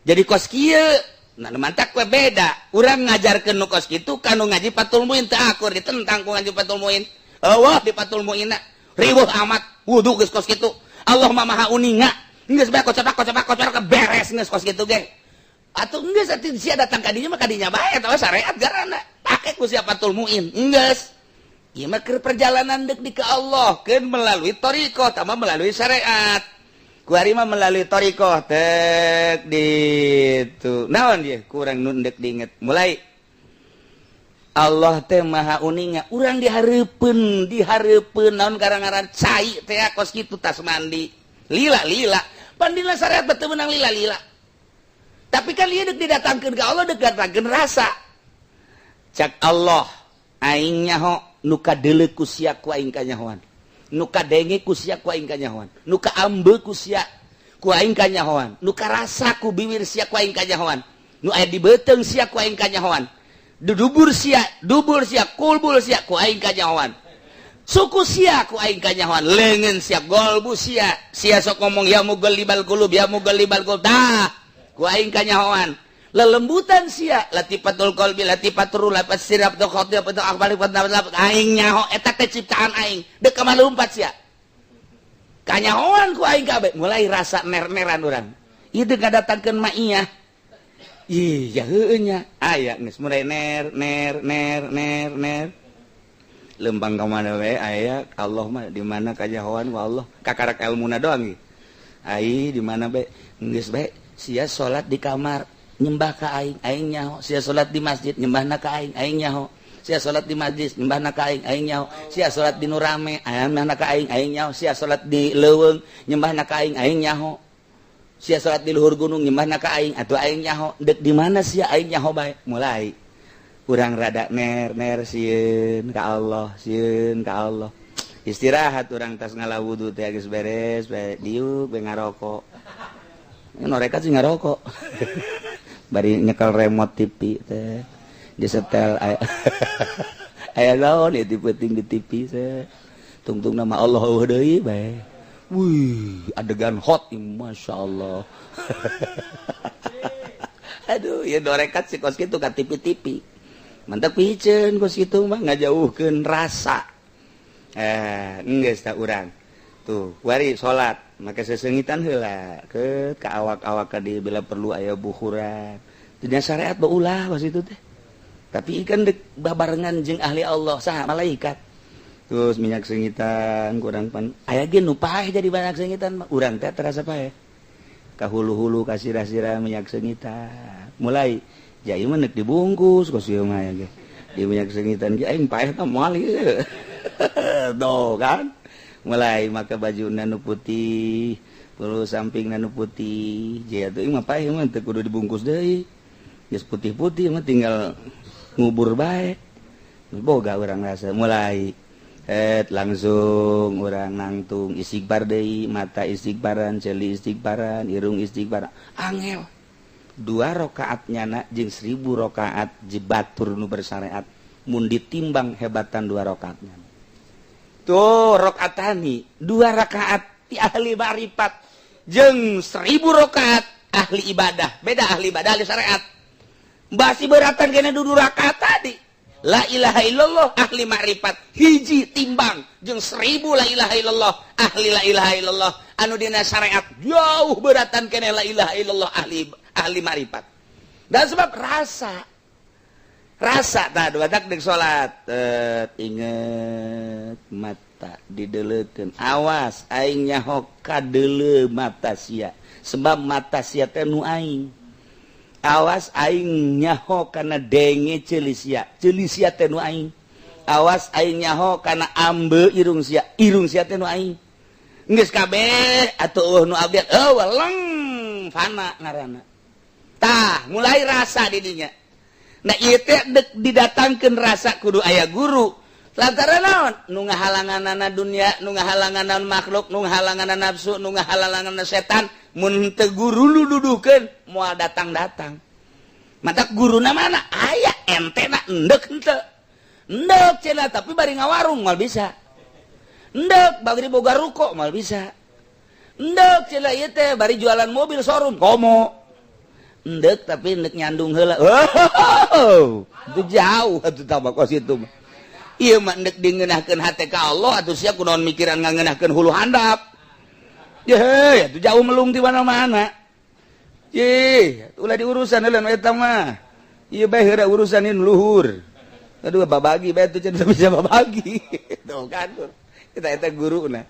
B: jadi kos kieu. Nah, mantak we beda urang ngajarkeun nu kos kitu ka nu ngaji Fathul Muin teu akur, ditentang ku ngaji Fathul Muin. Eueuh di Fathul Muin riweuh amat wudu geus kos kitu. Allah mah maha uninga, geus bae kocopak kocopak kocopak beres, geus kos kitu ge. Atuh geus atuh sia datang ka dinya mah kadinya bae, eta syariat garana pake ku sia Fathul Muin. Geus ieu mah keur perjalanan dek di ke Allah keun melalui thariqah, tambah melalui syariat. Ku ari mah melalui thariqah tek di itu naon dia kurang nu ndek diinget. Mulai Allah teh maha uninga, urang dihareupeun, dihareupeun naon gara-gara cai teh kos kitu. Tas mandi lila lila, pandina syariat betul menang lila lila, tapi kan ieu dek didatangkeun ke Allah, dek datangkeun rasa. Cak Allah, aing nyaho nu kadeuleu ku sia ku aing kanyahoan, nu kadenge ku sia ku aing kanyahoan, nu kaambe ku sia ku aing kanyahoan, nu karasa ku biwir sia ku aing kanyahoan, nu aya di beuteung sia ku aing kanyahoan, dubur sia, dubur sia, kulbul sia ku aing kanyahoan, suku sia ku aing kanyahoan, leungeun sia, golbu sia. Sia sok ngomong ya muqallibal qulub, ya muqallibal qulub, tah ku aing kanyahoan. Lelembutan sia, latifatul qalbi, latifatul ruh, latifatul sirab, khotib akbal, aing nyaho eta teh ciptaan aing. Dek ka lumpat sia, kanyahoan ku aing kabeh. Mulai rasa ner-neran urang ieu teh ngadatangkeun maiyah. Iya, heueuh nya aya geus mulai ner ner ner ner ner lempang ka mana we aya. Allah mah di mana kanyahoan ku Allah, kakarak ilmuna doang ieu. Ai di mana bae geus bae. Sia salat di kamar nyembah ka aing, aing nyaho. Sia salat di masjid nyembahna ka aing, aing nyaho. Sia salat di majlis nyembahna ka aing, aing nyaho. Sia salat di nu rame nyembahna ka aing, aing nyaho. Sia salat di leuweung nyembahna ka aing, aing nyaho. Sia salat di luhur gunung nyembahna ka aing atuh, aing nyaho. Dek di mana sia, aing nyaho bae. Mulai kurang rada ner ner, sieun ka Allah, sieun ka Allah. Istirahat urang, tas ngala wudu teh geus beres bae, diuk bae ngarokok. Norekat sih ngarokok bari nyekel remote TV teh, disetel aya aya naon ya di penting di TV teh, tungtung nama Allah eueuh deui bae. Wih, adegan hot, masya Allah. Aduh, ya dorekat sih kos kitu ka TV-TV. Mantap piceun kos kitu mah ngajauhkeun rasa. Eh, geus tak urang. Tuh, wari salat, make sesengitan heula ke ka awak-awak ka di bila perlu aya buhuran. Dunia syariat baulah pas itu teh. Tapi ikan dek babarengan jeung ahli Allah saha, malaikat. Terus minyak seungitan kurang pan aya ge nu paeh jadi banyak seungitan mah urang teh terasa paeh ka hulu-hulu, ka sirah-sirah minyak seungitan. Mulai ja ieu mah neuk dibungkus kos ieu mah ge di minyak seungitan ge aing paeh tah moal ieu. Tuh kan mulai maka baju nu putih, perlu samping nu putih ja tuh mah paeh mah teu kudu dibungkus deui, geus putih-putih mah tinggal ngubur bae. Boga urang rasa. Mulai et langsung urang nangtung istighfar deui, mata istighfaran, ceuli istighfaran, irung istighfar. Angel dua rakaat nyana jeung 1000 rakaat jebatur nu bersyariat, mun ditimbang hebatan dua rakaatnya tuh, rakaatani dua rakaat ti ahli ma'rifat jeung 1000 rakaat ahli ibadah. Beda ahli ibadah, ahli syariat basi beratan kena dudu rakaat tadi. La ilaha illallah ahli makrifat hiji timbang jeung 1000 la ilaha illallah ahli la ilaha illallah anu dina syariat jauh beratan kene la ilaha illallah ahli ahli makrifat. Dan sebab rasa rasa tah dua tak dek salat, inget mata dideleukeun, awas aing nyaho kadeuleu mata sia, sebab mata sia teh nu aing. Awas aing nyaho kana denge ceuli sia, ceuli sia teh nu aing. Awas aing nyaho kana ambe irung sia, irung sia teh nu aing. Geus kabeh atuh nu abdi, oh leng fana ngaranna. Tah mulai rasa di dinya. Nah, ieu teh dek didatangkeun rasa kudu aya guru, lantaran naon? Nu ngahalanganana dunia, nu ngahalanganan makhluk, nu ngahalanganan nafsu, nu ngahalanganan setan. Mun teu guru nu dudukeun, moal datang-datang. Mata guruna mana aya ente na endek henteu endek cenah, tapi bari ngawarung moal bisa endek, bari boga ruko moal bisa endek cenah, ieu teh bari jualan mobil showroom komo endek, tapi endek nyandung heula. Oh, itu jauh atuh tambah kos itu mah. Ieu mah endek dingeunahkeun hate ka Allah atuh, sia kunaon mikiran ngangeunahkeun hulu handap. Ye, itu jauh melung di mana-mana. Ye, ulah diurusan heula nu eta mah. Ieu bae heula urusan ini luhur. Aduh, babagi bae tuh cenah bisa babagi. Tuh kan. Kita eta guruna.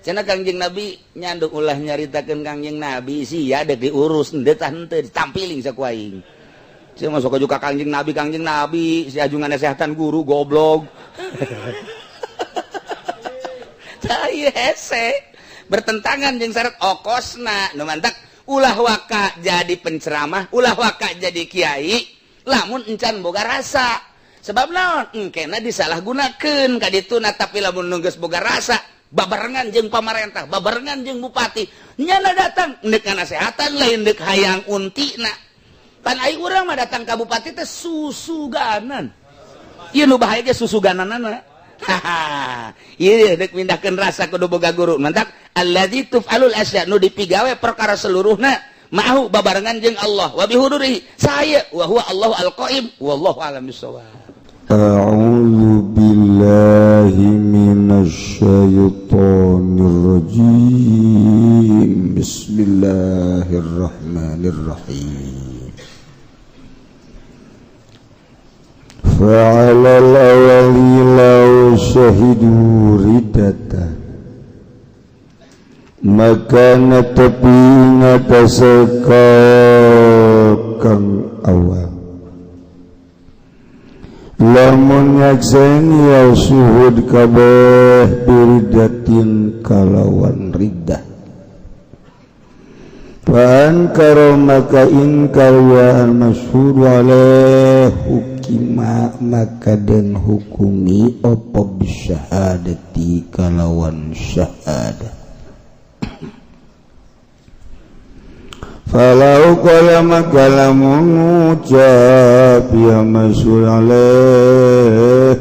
B: Cenah Kangjeng Nabi nyanduk, ulah nyaritakeun Kangjeng Nabi sia dek diurus henteu tah henteu ditampiling saku aing. Sia masuk juga Kangjeng Nabi, Kangjeng Nabi, si ajungan nasehatan guru goblok. Tah ieu hese bertentangan jeung syarat okosna nu mantak ulah waka jadi penceramah, ulah waka jadi kiai lamun encan boga rasa. Sebab naon? Engkena disalahgunakeun ka dituna. Tapi lamun nu geus boga rasa, babarengan jeung pamarentah, babarengan jeung bupati, nyana datang ndek nasehatan, lain dek hayang untina. Pan ai urang mah datang ka bupati teh susuganan. Ieu nu bahaya ge susugananana. Haha, ieu dek mindahkeun rasa kudu boga guru. Mantak alladzi tuf'alul asya, nu dipigawe perkara seluruhna, ma'ahu babarengan jeung Allah, wa bihudurihi saya, wa huwa Allahu al-qaim, wallahu a'lam bissawab.
A: أعوذ بالله من الشيطان الرجيم. بسم الله الرحمن الرحيم. فعلى الأول لو شهدوا ردة، maka netepi ngatasé kang awal lamun nyakseni ya syuhud kabeh biridatin kalawan riddah. Fa maka ingkar wa al masyhud alaih, hukima maka den hukumi opo bisyahadati kalawan syahadah. Falau qala maka lamun ngucap ya masyhud alaih,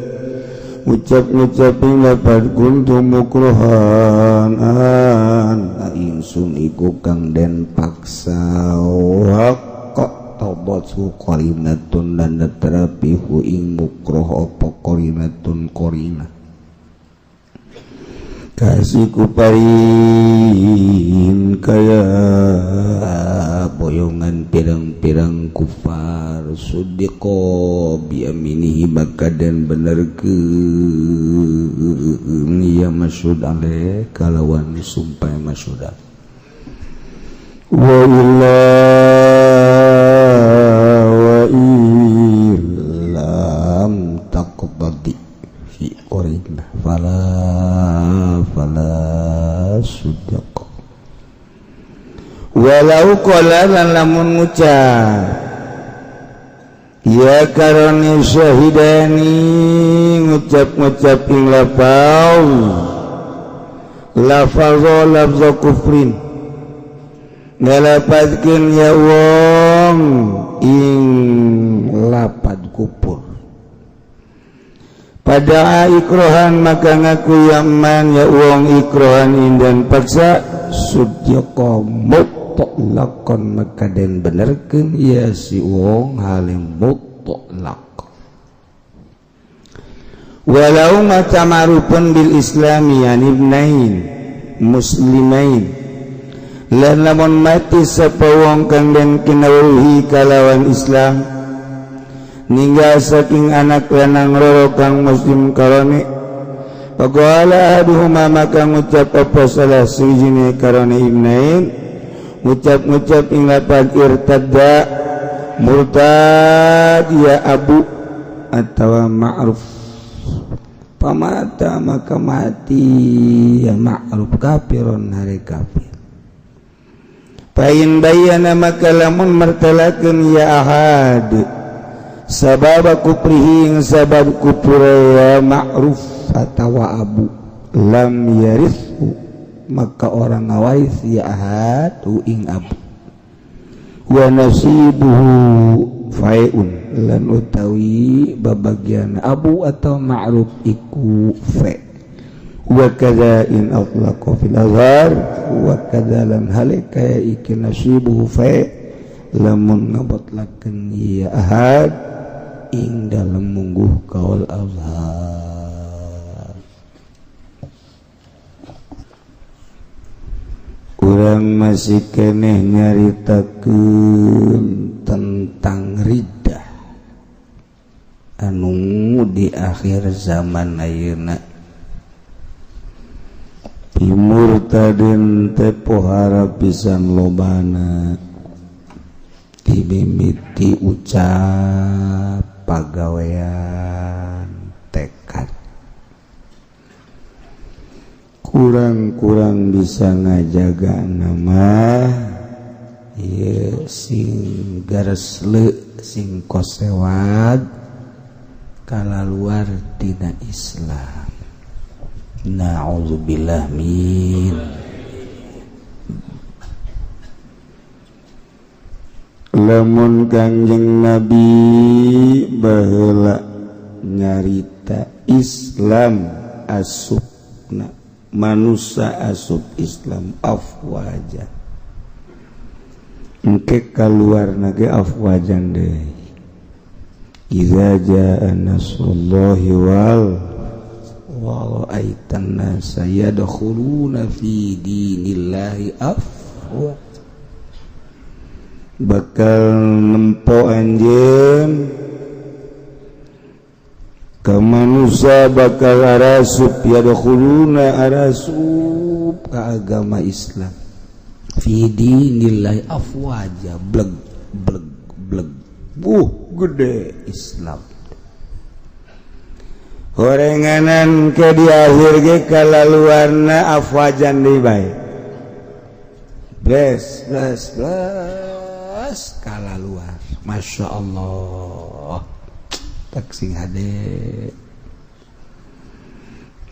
A: ucap-ngucap lapat kuntu mukrohan an ingsun iku kang den paksa, waqta tobat qarinatun dan terapi hu ing mukroh apa qarinatun qarinah kasih kuparin kaya boyongan pirang-pirang kufar, sudiko biaminihi maka dan bener ke ya masyud alaih kalawan sumpah masyud wa illa wa illam taqbadi fi qarinah fala fala sudaq. Walau qala lan lamun ngucap ya karoni syahidani, ngucap-ngucap ing lafaz lafaz lafaz kufrin, ngalapatkeun ya wong ing lapad kufur, pada ikrohan maka ngaku yaman ya wong ikrohan indan paksa, sudyaqa mutlaqan maka den benerkeun ya si wong halim mutlaq. Walau mata ma'rufun bil islami an ibnain muslimain, lan lamun mati sapa wong kang den kinawruhi kalawan Islam, ninggal saking anak lanang loro kang muslim karone. Faqala ahaduhuma, maka ngucap apa salah sijine karone ibnain, ngucap-ngucap ing lapad irtadda, murtad ya abu atau ma'ruf. Pamata, maka mati ya ma'ruf kafiron, hari kafir. Pain bayana, maka lamun mertelakeun ya ahad sabab kufrihi, ing sabab kufur ya ma'ruf atawa abu, lam yarithu, maka ora ngawaris ya ahad ing abu. Wa nasibuhu faiun, lan utawi babagian abu atau ma'ruf iku fa. Wa kadza in atlaqa fil azhar, wa kadza, lan hale kaya iki nasibuhu fa lamun ngabotlakeun ya ahad ing dalem mungguh kaul azhar. Urang masih keneh nyaritakeun tentang riddah anu di akhir zaman ayeuna. Pimurtadin teh pohara pisan lobana, dimimiti ucap, pagawean, tekad, kurang-kurang bisa ngajaga nama ieu, sing garesle, sing kosewad kalaluar tina Islam. Na'udzubillah min. Lamun Kangjeng Nabi baheula nyarita Islam asupna manusia asup Islam afwaja, engke kaluar nage afwajan deui. Idza jaa nasrullahi wal wa ra'aitan nasa yadkhuluna fi dinillahi afwa, bakal nempo anjeun ka manusia bakal arasup, yadkhuluna, arasup ka agama Islam, fi dinillahi afwaja, bleg bleg bleg, buh gede Islam. Horenganan ke di akhir ge kalaluarna afwajan deui bae, bles bles bles kalaluar. Masya Allah, tak sing hade.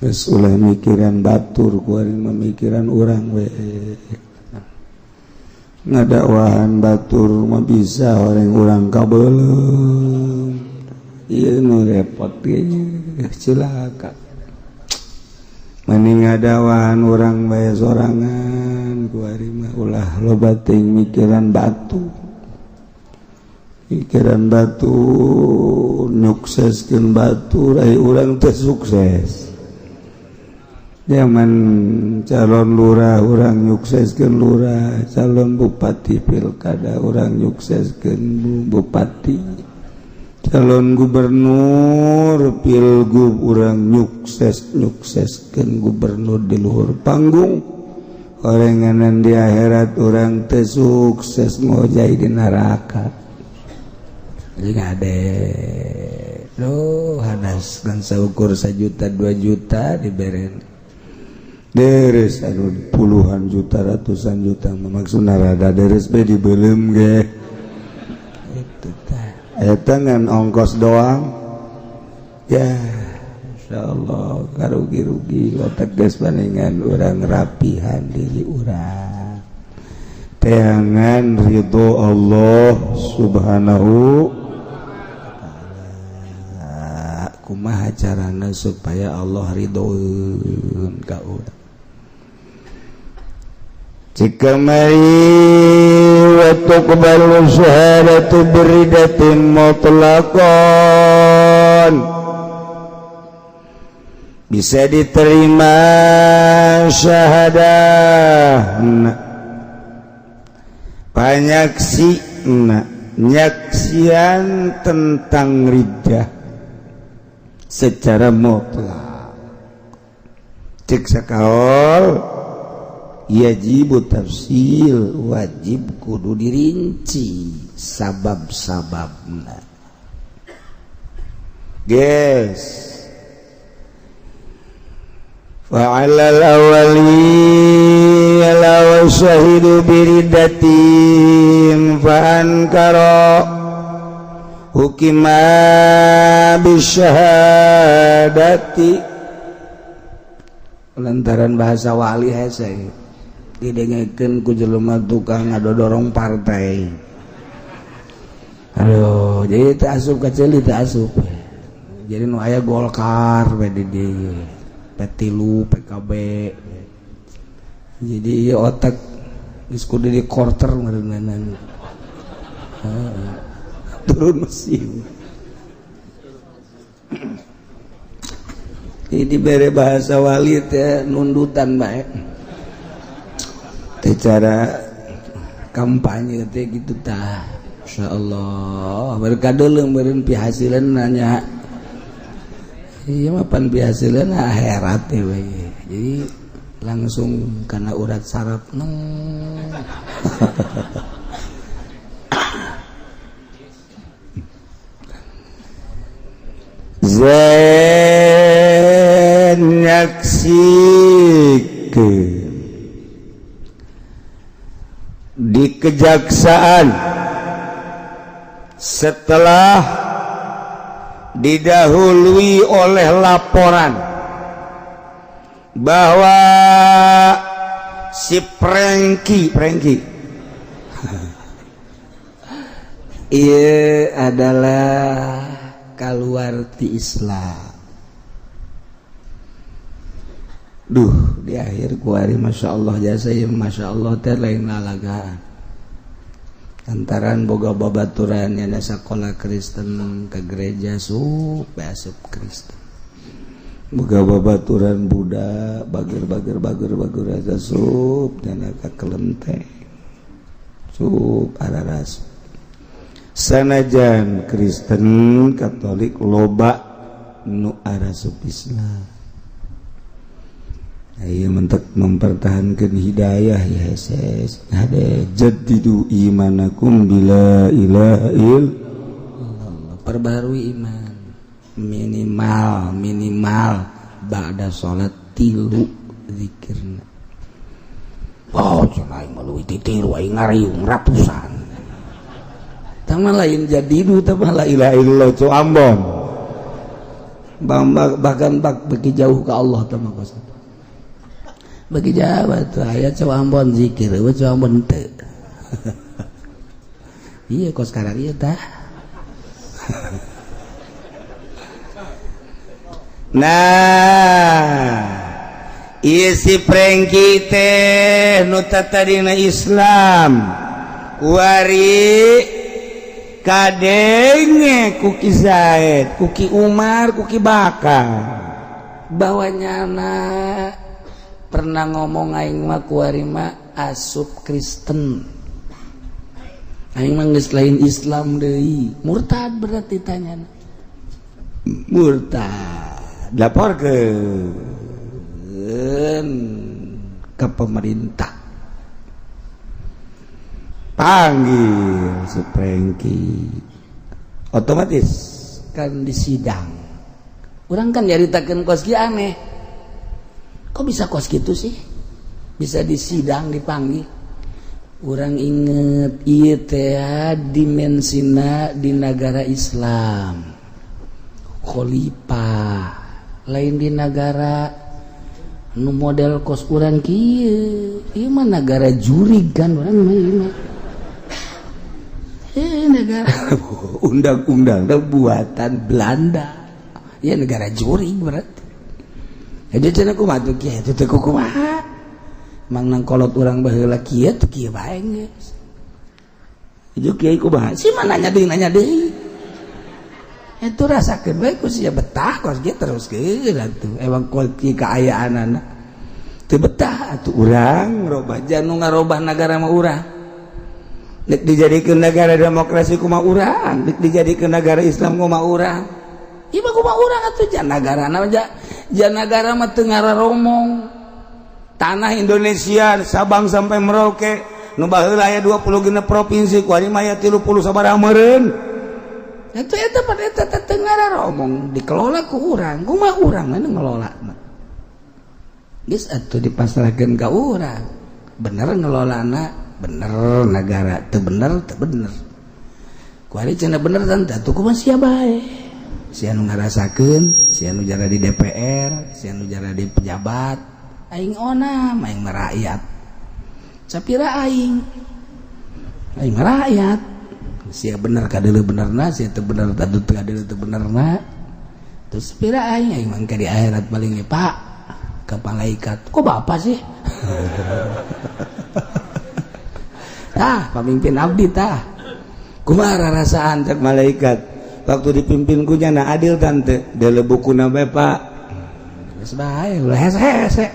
A: Geus ulah mikiran batur, kuari memikiran urang we. Ngadakwahan batur mah bisa, orang urang kabeuleum ieu nu repot ge, cilaka. Mending ngadakwahan urang bae sorangan kuari mah, ulah loba teuing mikiran batu, pikiran batu, nyukseskeun batur, ai urang teh sukses. Zaman calon lurah urang nyukseskeun lurah, calon bupati pilkada urang nyukseskeun bupati, calon gubernur pilgub urang nyukseskeun gubernur di luhur panggung. Orenganan di akhirat urang teh sukses, ngojay di neraka. Jadi ngade loh hanas kan saukur 1 juta 2 juta diberen deres, aduh, puluhan juta, ratusan juta, maksudna rada deres be dibelum ge itu teh eta ngan ongkos doang ya. Insyaallah karugi-rugi otak geus. Bandingan urang rapihan diri urang, teangan ridho Allah Subhanahu. Kumaha carana supaya Allah ridhoeun ka urang? Jika mari wa tuqbalu syahadatu biridatin mutlaqan. Bisa diterima syahadah panyaksi nyaksian tentang riddah secara mutlak. Cek sakaol yajibu tafsil, wajib kudu dirinci sabab-sababna, guys. Fa'alal awwali law syahidu biriddatin fa'ankara hukima bisyahadati. Lantaran bahasa wali hese didengekeun ku jelema tukang ngadodorong partai. Aduh, jadi teu asup ka ceuli, teu asup. Jadi nu aya Golkar, PDD, P3, PKB. Jadi ieu otak geus kudu di quarter meureunna. Turun mesin. Ini bere bahasa wali teh nundutan bae. Teh cara kampanye teh gitu tah. Insyaallah berkadeuleu meureun pihasileun nanya. Iya mah pan pihasileun akhirat teh we. Jadi langsung karena urat saraf neng. Zen nyaksikeun di kejaksaan setelah didahului oleh laporan bahwa si Prengki ia adalah keluar ti Islam. Duh, di akhir kuari Masya Allah jasa ya, Masya Allah teh lain lalagaan. Antaran boga babaturan yang sekolah Kristen ke gereja sup asup Kristen. Boga babaturan Buddha bager bager bager bager aja sup dan ka kelenteng. Sup araras. Sanajan Kristen Katolik loba nu arasup Islam. Ayo mentek mempertahankan hidayah ya ses. Hade jaddidu imanakum bila ilaha illallah. Perbarui iman minimal minimal ba'da salat 3 zikirna. Oh, cenah aing mah leuwih ti 3 aing ngariung ratusan. Tama lain jadidu tama la ilaha illallah cu Ambon. Bahkan bak bagi jauh ke Allah tama kos. Bagi jauh tuh aya cu Ambon zikir, cu Ambon teu. Iya kos sekarang ieu tah. Nah, ieu si Prengki teh nu tatadina Islam. Kuari kadenge kuki Zaid, kuki Umar, kuki Bakar. Bahwa nyana pernah ngomong aing mah kuari mah asup Kristen. Aing mah geus lain Islam deui. Murtad berarti tanyana. Murtad. Laporkeun ke pemerintah. Panggil si Prengki, otomatis kan disidang. Orang kan nyaritakeun kos kieu aneh, kok bisa kos gitu sih, bisa disidang dipanggil. Orang inget ieu teh dimensina di negara Islam, khalifah lain di negara nu model kos urang kieu. Ieu mah negara jurig kan urang mah ieu mah. Negara undang-undang buatan Belanda ya, negara jurig berarti. Jadi cenah kumaha tuh kieu teh kumaha mang nang kolot urang baheula kieu tuh kieu bae geus. Ieu kiai kumaha sih mah nanya deui nanya deui.
B: Itu rasakeun bae ku sia betah kos kieu teruskeun atuh. Emang kunci kaayaanana teu betah atuh urang robah jan nu ngarobah nagara mah urang. Dek dijadikeun negara demokrasi kumaha urang, dek dijadikeun negara Islam kumaha urang. Ieu mah kumaha urang atuh jan nagarana jan nagara mah teu ngararomong.
A: Tanah Indonesia Sabang sampai Merauke nu baheula aya 26 provinsi, kuari mah aya 30 sabaraha meureun.
B: Itu eta pada eta teh teu ngararomong dikelola ku urang, kumaha urang anu ngelola. Geus atuh dipasrahkeun ka urang. Bener ngelolana, bener negara, teu bener teu bener. Kuari cenah bener tante atuh kumaha sia bae. Sia nu ngarasakeun, sia nu jara di DPR, sia nu jara di pejabat, aing onam, aing mah rakyat. Sapira aing. Aing mah rakyat. Sia bener kadeuleu benerna, sia teu bener tadu kadeuleu teu benerna. Terus sapira aing, aing mah di akhirat paling ge Pak ke malaikat. Kok bapak sih? Tah, pamimpin abdi tah.
A: Kumaha rasaan cek malaikat waktu dipimpin ku nyana adil tante deuleu bukuna bae Pak.
B: Geus bae ulah hese-hese.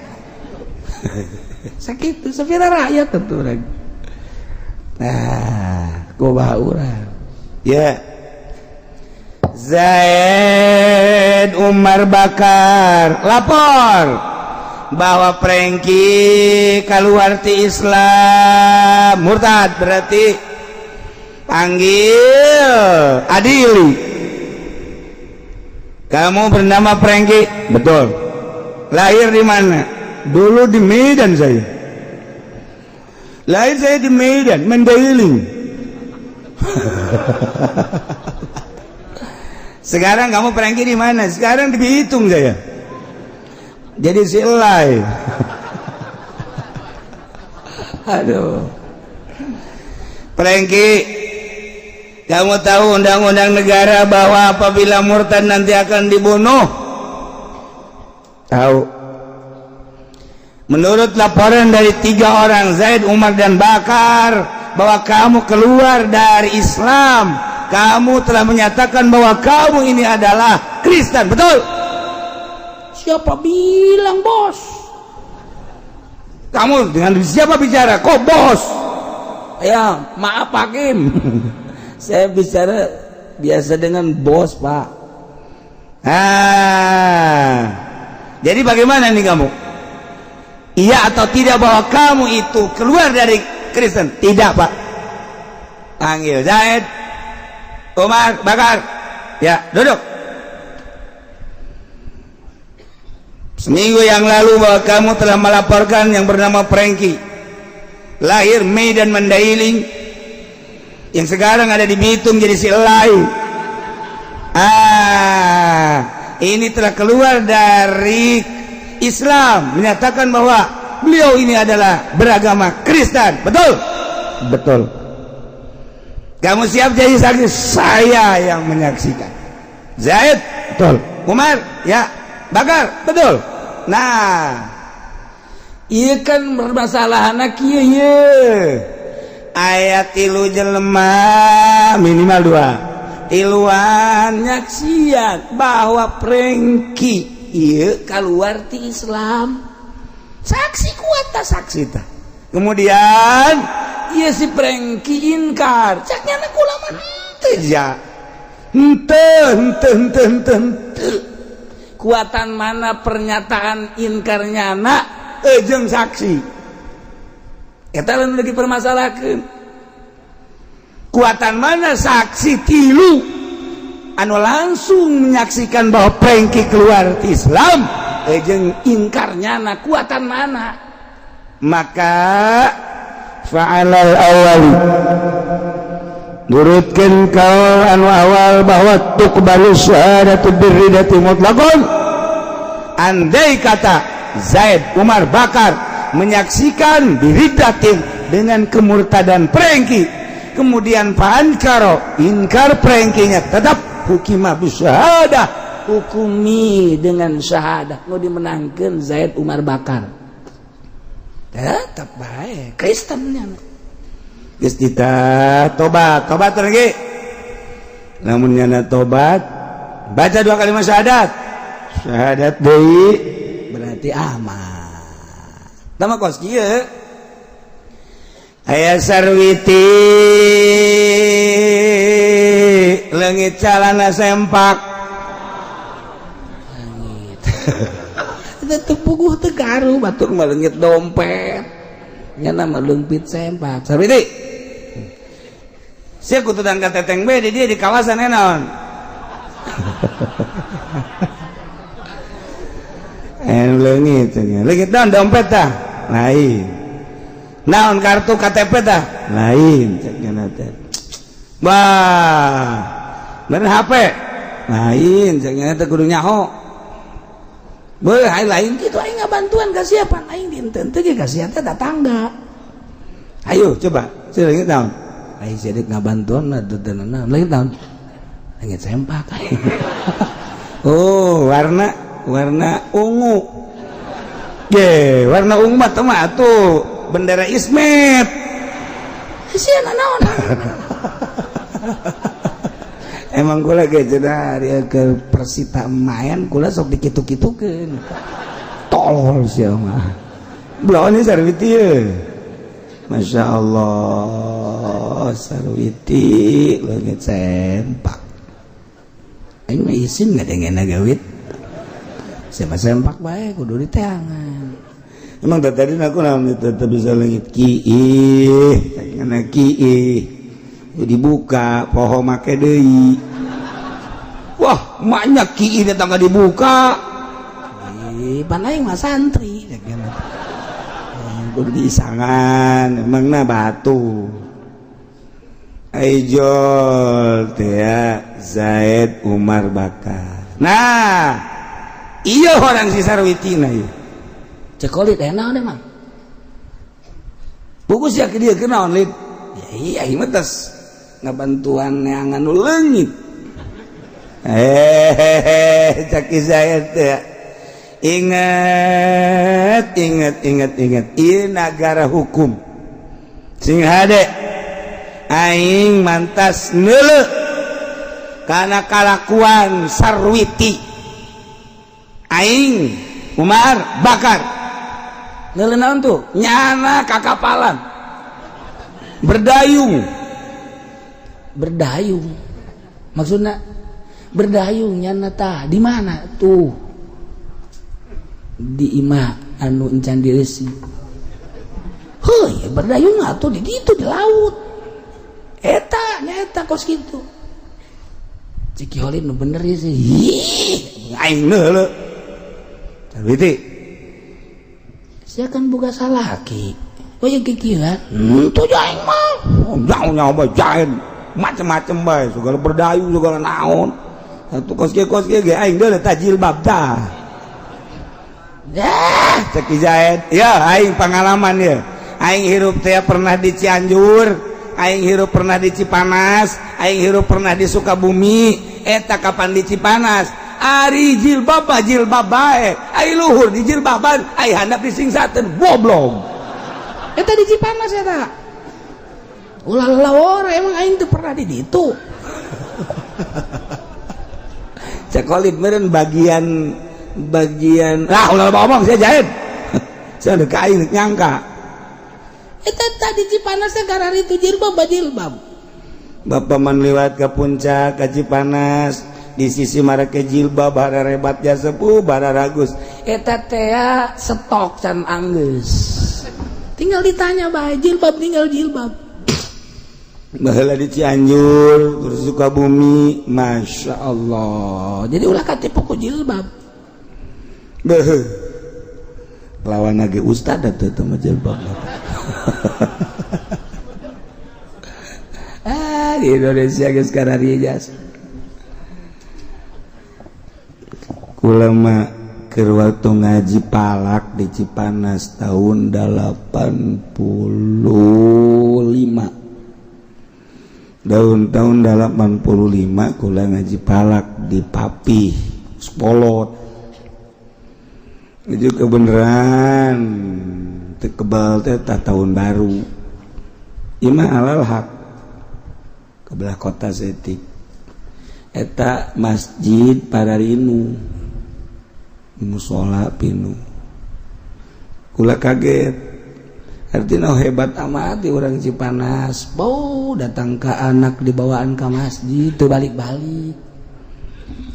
B: Sakitu sapira rakyat tentu urang. Nah, kumaha urang?
A: Ya. Zaid Umar Bakar lapor bahwa Prengki keluar ti Islam murtad, berarti panggil adili. Kamu bernama Prengki, betul. Lahir di mana? Dulu di Medan saya. Lahir saya di Medan, Mandailing. Sekarang kamu Prengki di mana? Sekarang dihitung saya. Jadi si elai. Aduh. Prengki, kamu tahu undang-undang negara bahwa apabila murtad nanti akan dibunuh? Tahu. Menurut laporan dari 3 orang, Zaid, Umar, dan Bakar, bahwa kamu keluar dari Islam, kamu telah menyatakan bahwa kamu ini adalah Kristen, betul?
B: Siapa bilang bos?
A: Kamu dengan siapa bicara? Kok bos?
B: Ya, maaf hakim. Saya bicara biasa dengan bos, Pak.
A: Ah. Jadi bagaimana nih kamu? Iya atau tidak bahwa kamu itu keluar dari Kristen? Tidak, Pak. Panggil Zaid, Umar, Bakar. Ya, duduk. Seminggu yang lalu bahwa kamu telah melaporkan yang bernama Prengki, lahir Medan Mandailing, yang sekarang ada di Bitung jadi si Elai. Ah, ini telah keluar dari Islam, menyatakan bahwa beliau ini adalah beragama Kristen, betul? Betul. Kamu siap jadi saksi? Saya yang menyaksikan. Zaid, betul. Umar, ya. Bakar, betul. Nah,
B: iya kan bermasalahan kieu ye.
A: Ayat tilu jelema minimal 2 tiluan
B: nyaksian bahwa Prengki ieu keluar ti Islam. Saksi kuat ta saksi ta.
A: Kemudian
B: ieu si Prengki inkar. Cak nyana kula mah
A: henteu ja. Henteu henteu henteu henteu henteu.
B: Kuatan mana pernyataan inkarnya na
A: jeung saksi.
B: Eta lamun lagi permasalahkeun.
A: Kuatan mana saksi tilu anu langsung menyaksikan bahwa Prengki keluar ti Islam
B: jeung inkarnya na kuatan mana?
A: Maka fa'alal awali nurutkeun kaul anu awal bahwa tuqbalu syahadatu birridati mutlaqan. Andai kata Zaid, Umar, Bakar menyaksikan biriddatin dengan kemurtadan Prengki, kemudian fa'ankaro inkar Prengkinya, tetap hukimah bisyahadah,
B: hukumi dengan syahadah. Nu dimenangkeun Zaid, Umar, Bakar tetap bae Kristennya.
A: Geus kita tobat, tobat lagi. Namun nyana tobat Baca dua kalimat syahadat. Syahadat deui berarti aman. Tama kos kieu. Aya Sarwiti leungit calana sempak.
B: Leungit. Itu puguh teu garu batur mah leungit dompet. Nya mah leungpit sempak. Sarwiti.
A: Sia kudu dan kateteng be di dia di kawasan enon. En leungit leungit naon dompet tah? Lain. Naon kartu KTP tah? Lain cek nya teh. Bah. Bener HP? Lain cek nya teh kudu nyaho.
B: Beuh, lain kitu aing ngabantuan ka siapa? Aing dinten teh ge ka sia teh tetangga.
A: Ayo coba, sia leungit naon?
B: Aing sia deuk ngabantuan atuh teu naon. Leungit naon? Leungit sempak.
A: Oh, warna ungu. Ge, warna ungu mah teu mah atuh bendera Ismet.
B: Sia naon?
A: Emang kula ge cenah
B: ke Persita main kula sok dikitu-kitukeun.
A: Tolol sia mah. Belum ini Sarwiti ye. Masya Allah, Sarwiti leungit sempak.
B: Aing mah isin ngadengena gawit. Siapa sempak bae kudu diteangan.
A: Emang tadi aku naon tetep bisa leungit kiih, ngana kiih. Dibuka poho make deui. Wah, maknya kiih datang dibuka.
B: Ih, pan aing mah santri.
A: Kudu diisangan, emangna batu. Aijol teh Zaid Umar Bakar. Nah, iya orang si Sarwiti na ieu.
B: Cekolit teh naon emang?
A: Buku sia ke dia kenaon lid? Ya iya ieu mah tas ngabantuan neangan nu leungit. Hehehe, cak Zaid teh. Ingat, ingat, ingat, ingat. Ieu nagara hukum. Sing hade aing mantas neuleuh kana kalakuan Sarwiti. Aing Umar Bakar.
B: Neuleuh naon tuh?
A: Nyana kakapalan. Berdayung.
B: Berdayung. Maksudna berdayung nyana tah di mana tuh? Di imah anu encan direusi. Heuh, berdayung atuh di ditu di laut. Eta nyaeta kos kitu. Ciki Holid nu bener ieu sih.
A: Ih, aing neuleuh. Sarwiti.
B: Sia kan boga salaki. Oh yang kikieuan. Henteu aing mah.
A: Oh, jauh nyawa jain. Macem-macem bae, segala berdayung segala naon. Atuh kos kieu ge aing deuleuh tah jilbab tah.
B: Dah,
A: cek Zaid. Ya, aing pengalaman ya. Aing hirup teh pernah di Cianjur, aing hirup pernah di Cipanas, aing hirup pernah di Sukabumi. Eta kapan di Cipanas? Ari jilbab jilbab bae. Ai luhur di jilbaban, ai handap disingsateun goblok.
B: Eta di Cipanas eta. Ulah lawor emang aing teu pernah di ditu.
A: Cek Khalid meureun bagian ah ulah ngomong saya jahit. Saya udah kain nyangka.
B: Eta tadi Cipanas teh kararitu jilbab jilbab.
A: Bapak man liwat ke puncak ke Cipanas di sisi marake jilbab bara rebat jasa sepuh bara ragus.
B: Eta teh stok can anggeus. Tinggal ditanya bae jilbab tinggal jilbab.
A: Baheula di Cianjur terus Sukabumi, Masya Allah.
B: Jadi ulah katipu ku jilbab.
A: Beuh. Lawan lagi ustad atuh teu mah jilbab. Ah, di Indonesia geus kararieu. Kula mah keur waktu ngaji palak di Cipanas tahun 85. Tahun 85 kula ngaji palak di Papi Spolot. Itu kebenaran teu kebal teh tahun baru. Imah alal hak kebelah kota setik.
B: Eta masjid pararinuh, musola pinuh. Kula kaget, artinya hebat amat di orang Cipanas. Bau datang ke anak dibawaan ke masjid tuh, balik-balik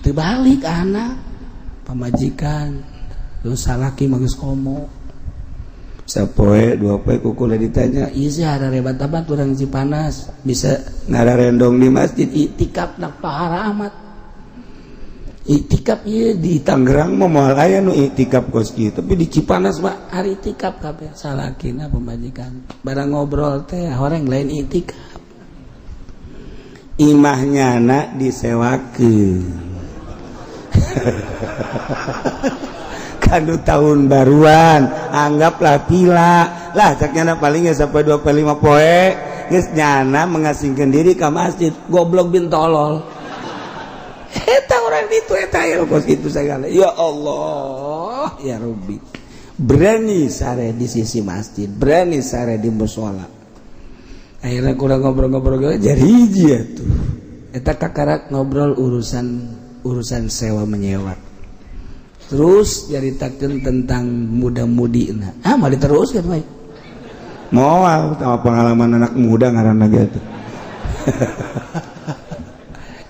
B: tuh, balik anak pamajikan terus salaki magis komo sapoe dua poe. Ku kula ditanya, iya sih, ada hebat amat orang Cipanas bisa ngararendong di masjid, itikaf nak pahala amat itikaf. Iya, di Tangerang mah moal aya nu itikaf kos kieu, tapi di Cipanas mah hari itikaf kabeh salakina pamajikan. Barang ngobrol teh orang lain itikaf, imahnya nak disewakeun kanu tahun baruan, anggaplah pila lah cak nyana, palingnya sampai 25 poe geus nyana mengasingkan diri ke masjid. Goblok bin tolol eta orang itu, eta ya kos itu segala. Ya Allah ya Rabbi, berani sare di sisi masjid, berani sare di musola. Akhirnya kurang ngobrol-ngobrol jadi hiji ya tuh eta kakarak ngobrol urusan urusan sewa menyewa, terus nyaritakeun tentang muda-mudi. Nah, ah, mau diteruskan baik.
A: Moal sama pengalaman anak muda ngaranna gitu.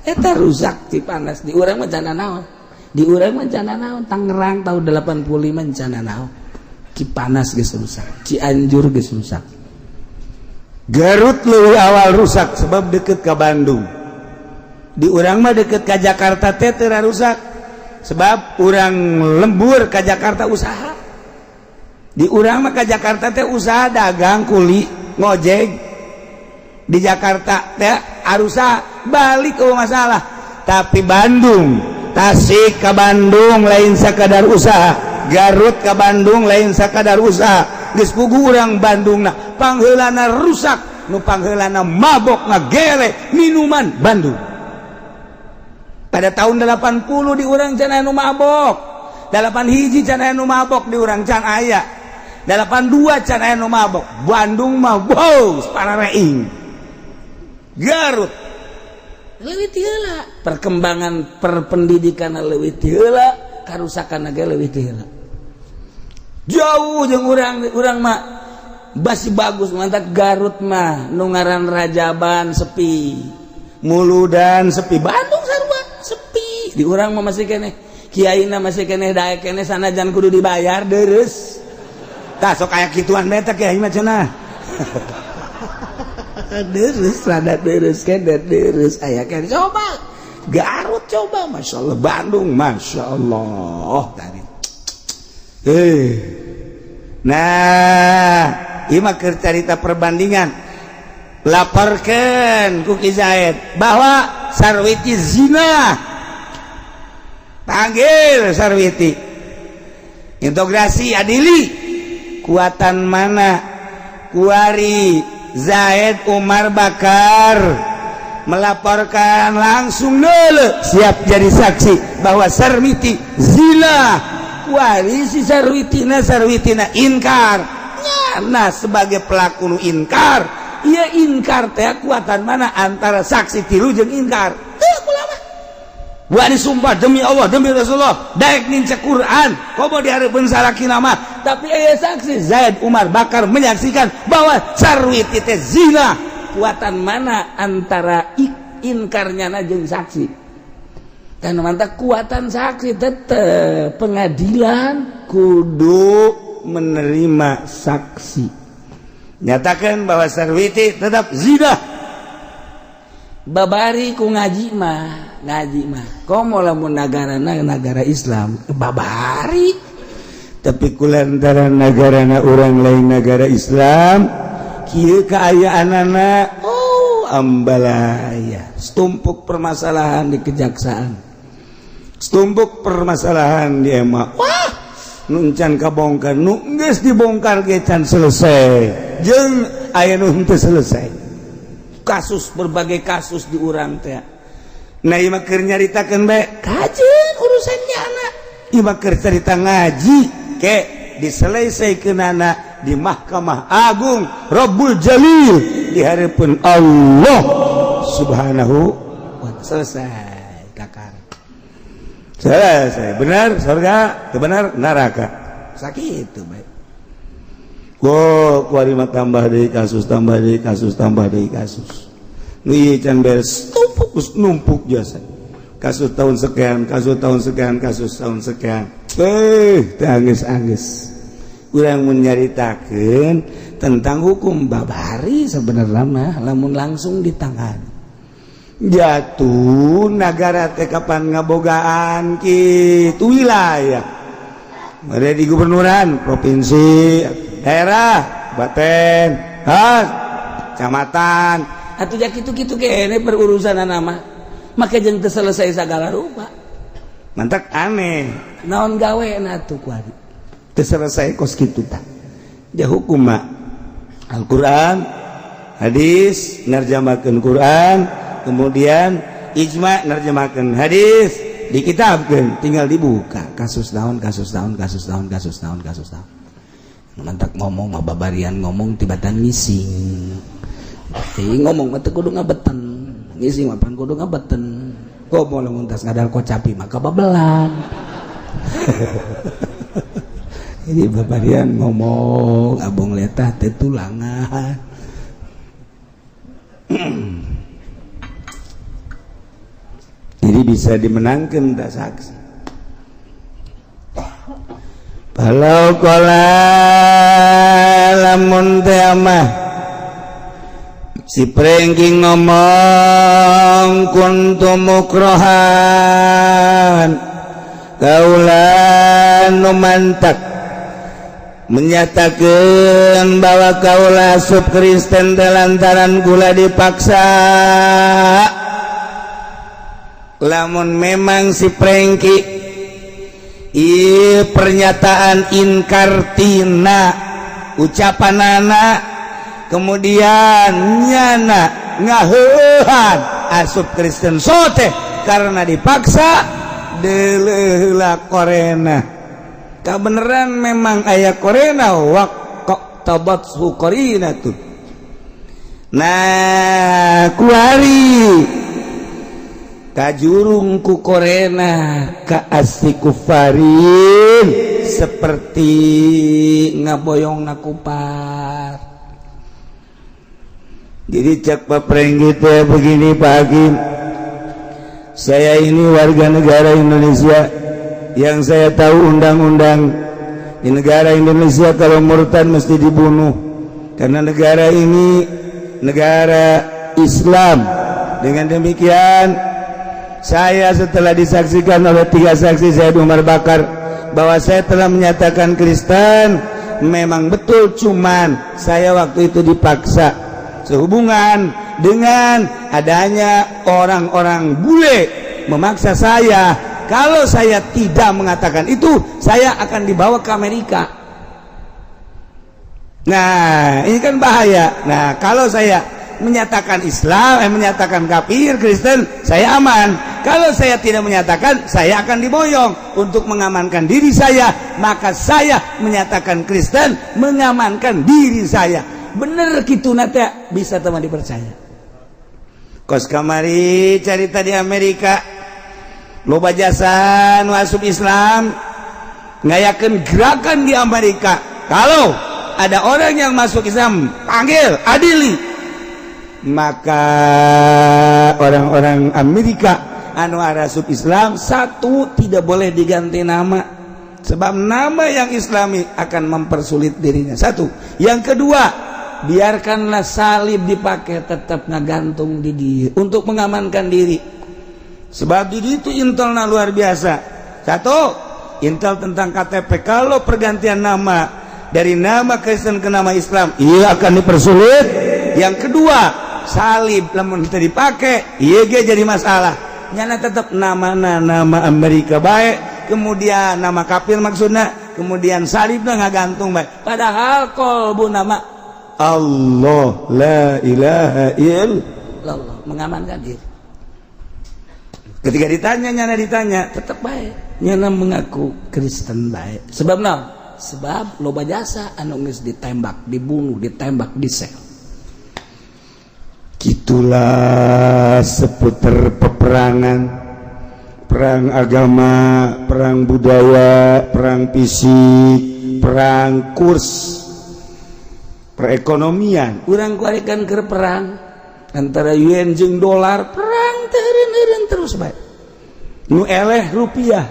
B: Eta rusak Cipanas. Di urang mah cana naon, di urang mah cana naon. Tangerang tahun 85 cana naon. Cipanas geus rusak, Cianjur geus rusak.
A: Garut lebih awal rusak sebab deket ke Bandung. Di urang mah deket ke Jakarta teh teu rusak sebab urang lembur ke Jakarta usaha. Di urang mah ke Jakarta teh usaha dagang, kuli, ngojek di Jakarta teh arusa balik ke masalah. Tapi Bandung, Tasik ke Bandung lain sekadar usaha, Garut ke Bandung lain sekadar usaha, geus puguh urang Bandung. Nah, pangheulana rusak, nu pangheulana mabok, ngagere minuman Bandung. Pada tahun 80 di urang can anu mabok, 8 hiji can anu mabok, di urang can aya, 82 can aya nu mabok. Bandung mah wow, parareing. Garut
B: leuwih ti heula, perkembangan perpendidikan leuwih ti heula, karusakan ge leuwih ti heula, jauh jeung urang. Urang mah masih bagus, mantap. Garut mah nu ngaran Rajaban sepi,
A: Muludan sepi.
B: Bandung sarua sepi. Di urang mah masih keneh kiaina, masih keneh daek keneh, sanajan kudu dibayar deres.
A: Tah, sok aya kituan beta kiai mah cenah.
B: Deres, rada deres keneh, deres aya keneh. Coba Garut, coba,
A: Masya Allah. Bandung, Masya Allah tadi. Eh, nah, ieu mah keur carita perbandingan. Laporkan ku Ki Zaid bahwa Sarwiti zina. Panggil Sarwiti, integrasi, adili kuatan mana. Kuari Zaid Umar Bakar melaporkan langsung dulu, siap jadi saksi bahwa Sarwiti zina. Kuari si Sarwitina, Sarwitina inkar. Nah, sebagai pelaku nu inkar, iya, inkar teh kuatan mana antara saksi tilu jeung inkar. Teu ulama wani sumpah demi Allah, demi Rasulullah, daek nincak Quran komo dihareupeun salakina mah, tapi aya saksi Zaid Umar Bakar menyaksikan bahwa Sarwiti teh zina.
B: Kuatan mana antara inkarnya jeung saksi? Dan mantap kuatan saksi tetep pengadilan
A: kudu menerima saksi nyatakan bahwa Sarwiti tetap zina.
B: Babari ku ngaji mah, ngaji mah komo lamun negara negara Islam babari.
A: Tapi kulantaran negara orang lain negara Islam kieu kaayaan, oh, ambalaya,
B: tumpuk permasalahan di kejaksaan,
A: tumpuk permasalahan di MA. Wah, nu can kabongkar, nu geus dibongkar ge can selesai, jeung aya nu henteu selesai.
B: Kasus, berbagai kasus di urang teh.
A: Nah, ieu mah keur nyaritakeun bae.
B: Kajeun urusannya anak.
A: Ieu mah keur carita ngaji ke diselesaikeunana di Mahkamah Agung Rabbul Jalil di hareupeun Allah Subhanahu
B: wa selesai. kakara. Selesai, benar surga, benar neraka. Sakit itu baik. Kok kuari mah tambah deui kasus, tambah deui kasus, tambah deui kasus. Nu ieu can beres, tumpuk numpuk jasa. Kasus tahun sekian, kasus tahun sekian, kasus tahun sekian. Eh, angges-angges. Urang mun nyaritakeun tentang hukum babari sebenarnya mah lamun langsung ditangan. Jatuh negara teh kapan ngabogaan kitu wilayah. Ada di gubernuran, provinsi, daerah, kabupaten, kecamatan. Atuh ja kitu-kitu kene perurusan nama. Maka jeung teu selesai segala rupa. Mantak aneh. Naon gawe na tuh kuari. Teu selesai kos kitu tah. Ja hukum mah Al-Qur'an, hadis nerjemahkeun Quran, kemudian ijma nerjemahkeun hadis, dikitabkeun, tinggal dibuka kasus naon, kasus naon, kasus naon, kasus naon, kasus naon. Mantak ngomong mah babarian ngomong tibatan ngising. Tapi ngomong mah teu kudu ngabeten. Ngising mah pan kudu ngabeten. Komo lamun tas ngadal kocapi maka babelan. Ini babarian ngomong abong letah teh tulangan. Jadi bisa dimenangkan tak saksi. Kalau kola lamun teh mah si Prengki ngomong kuntu mukrohan kaula nu mantak menyatakan bahwa kaula asup Kristen teh lantaran gula dipaksa. Lamun memang si Prengki pernyataan inkar tina ucapan anak, kemudian nyana ngaheuhan asup Kristen sote karena dipaksa, deuleuh korena kebenaran memang aya korena wak tabat korina tuh. Nah, kuari kajurung ku korena ka asli kufarin seperti ngaboyong nakupar. Jadi cak Pak Prenggi teh begini, "Pak Hakim, saya ini warga negara Indonesia. Yang saya tahu undang-undang di negara Indonesia kalau murtad mesti dibunuh karena negara ini negara Islam. Dengan demikian, saya setelah disaksikan oleh tiga saksi, saya Umar Bakar, bahwa saya telah menyatakan Kristen memang betul, cuman saya waktu itu dipaksa sehubungan dengan adanya orang-orang bule memaksa saya. Kalau saya tidak mengatakan itu, saya akan dibawa ke Amerika. Nah, ini kan bahaya. Nah, kalau saya menyatakan Islam, menyatakan kafir Kristen, saya aman. Kalau saya tidak menyatakan, saya akan diboyong. Untuk mengamankan diri saya, maka saya menyatakan Kristen, mengamankan diri saya." Bener gitu nate bisa teman dipercaya. Kos kamari cerita di Amerika loba jasa nu asup Islam, ngayakeun gerakan di Amerika, kalau ada orang yang masuk Islam, panggil, adili. Maka orang-orang Amerika anu asup Islam, satu, tidak boleh diganti nama, sebab nama yang Islami akan mempersulit dirinya, satu. Yang kedua, biarkanlah salib dipakai, tetap ngagantung di diri untuk mengamankan diri, sebab di itu intelna luar biasa. Satu, intel tentang KTP, kalau pergantian nama dari nama Kristen ke nama Islam, ia akan dipersulit. Yang kedua, salib lamun teu dipakai, iya ge jadi masalah. Nyana tetap nama nama Amerika baik, kemudian nama kafir maksudnya, kemudian salibna ngagantung baik, padahal kolbu nama Allah la ilaha illallah, mengamankan diri. Ketika ditanya, nyana ditanya tetap baik nyana mengaku Kristen baik. Sebab naon? Sebab loba jasa anu geus ditembak, dibunuh, ditembak di sel. Gitulah seputar peperangan.
A: Perang agama, perang budaya, perang fisik, perang kurs perekonomian.
B: Urang kuarikan ke perang antara yuan jeung dolar, perang teu eureun terus bae.
A: Nu eleh rupiah.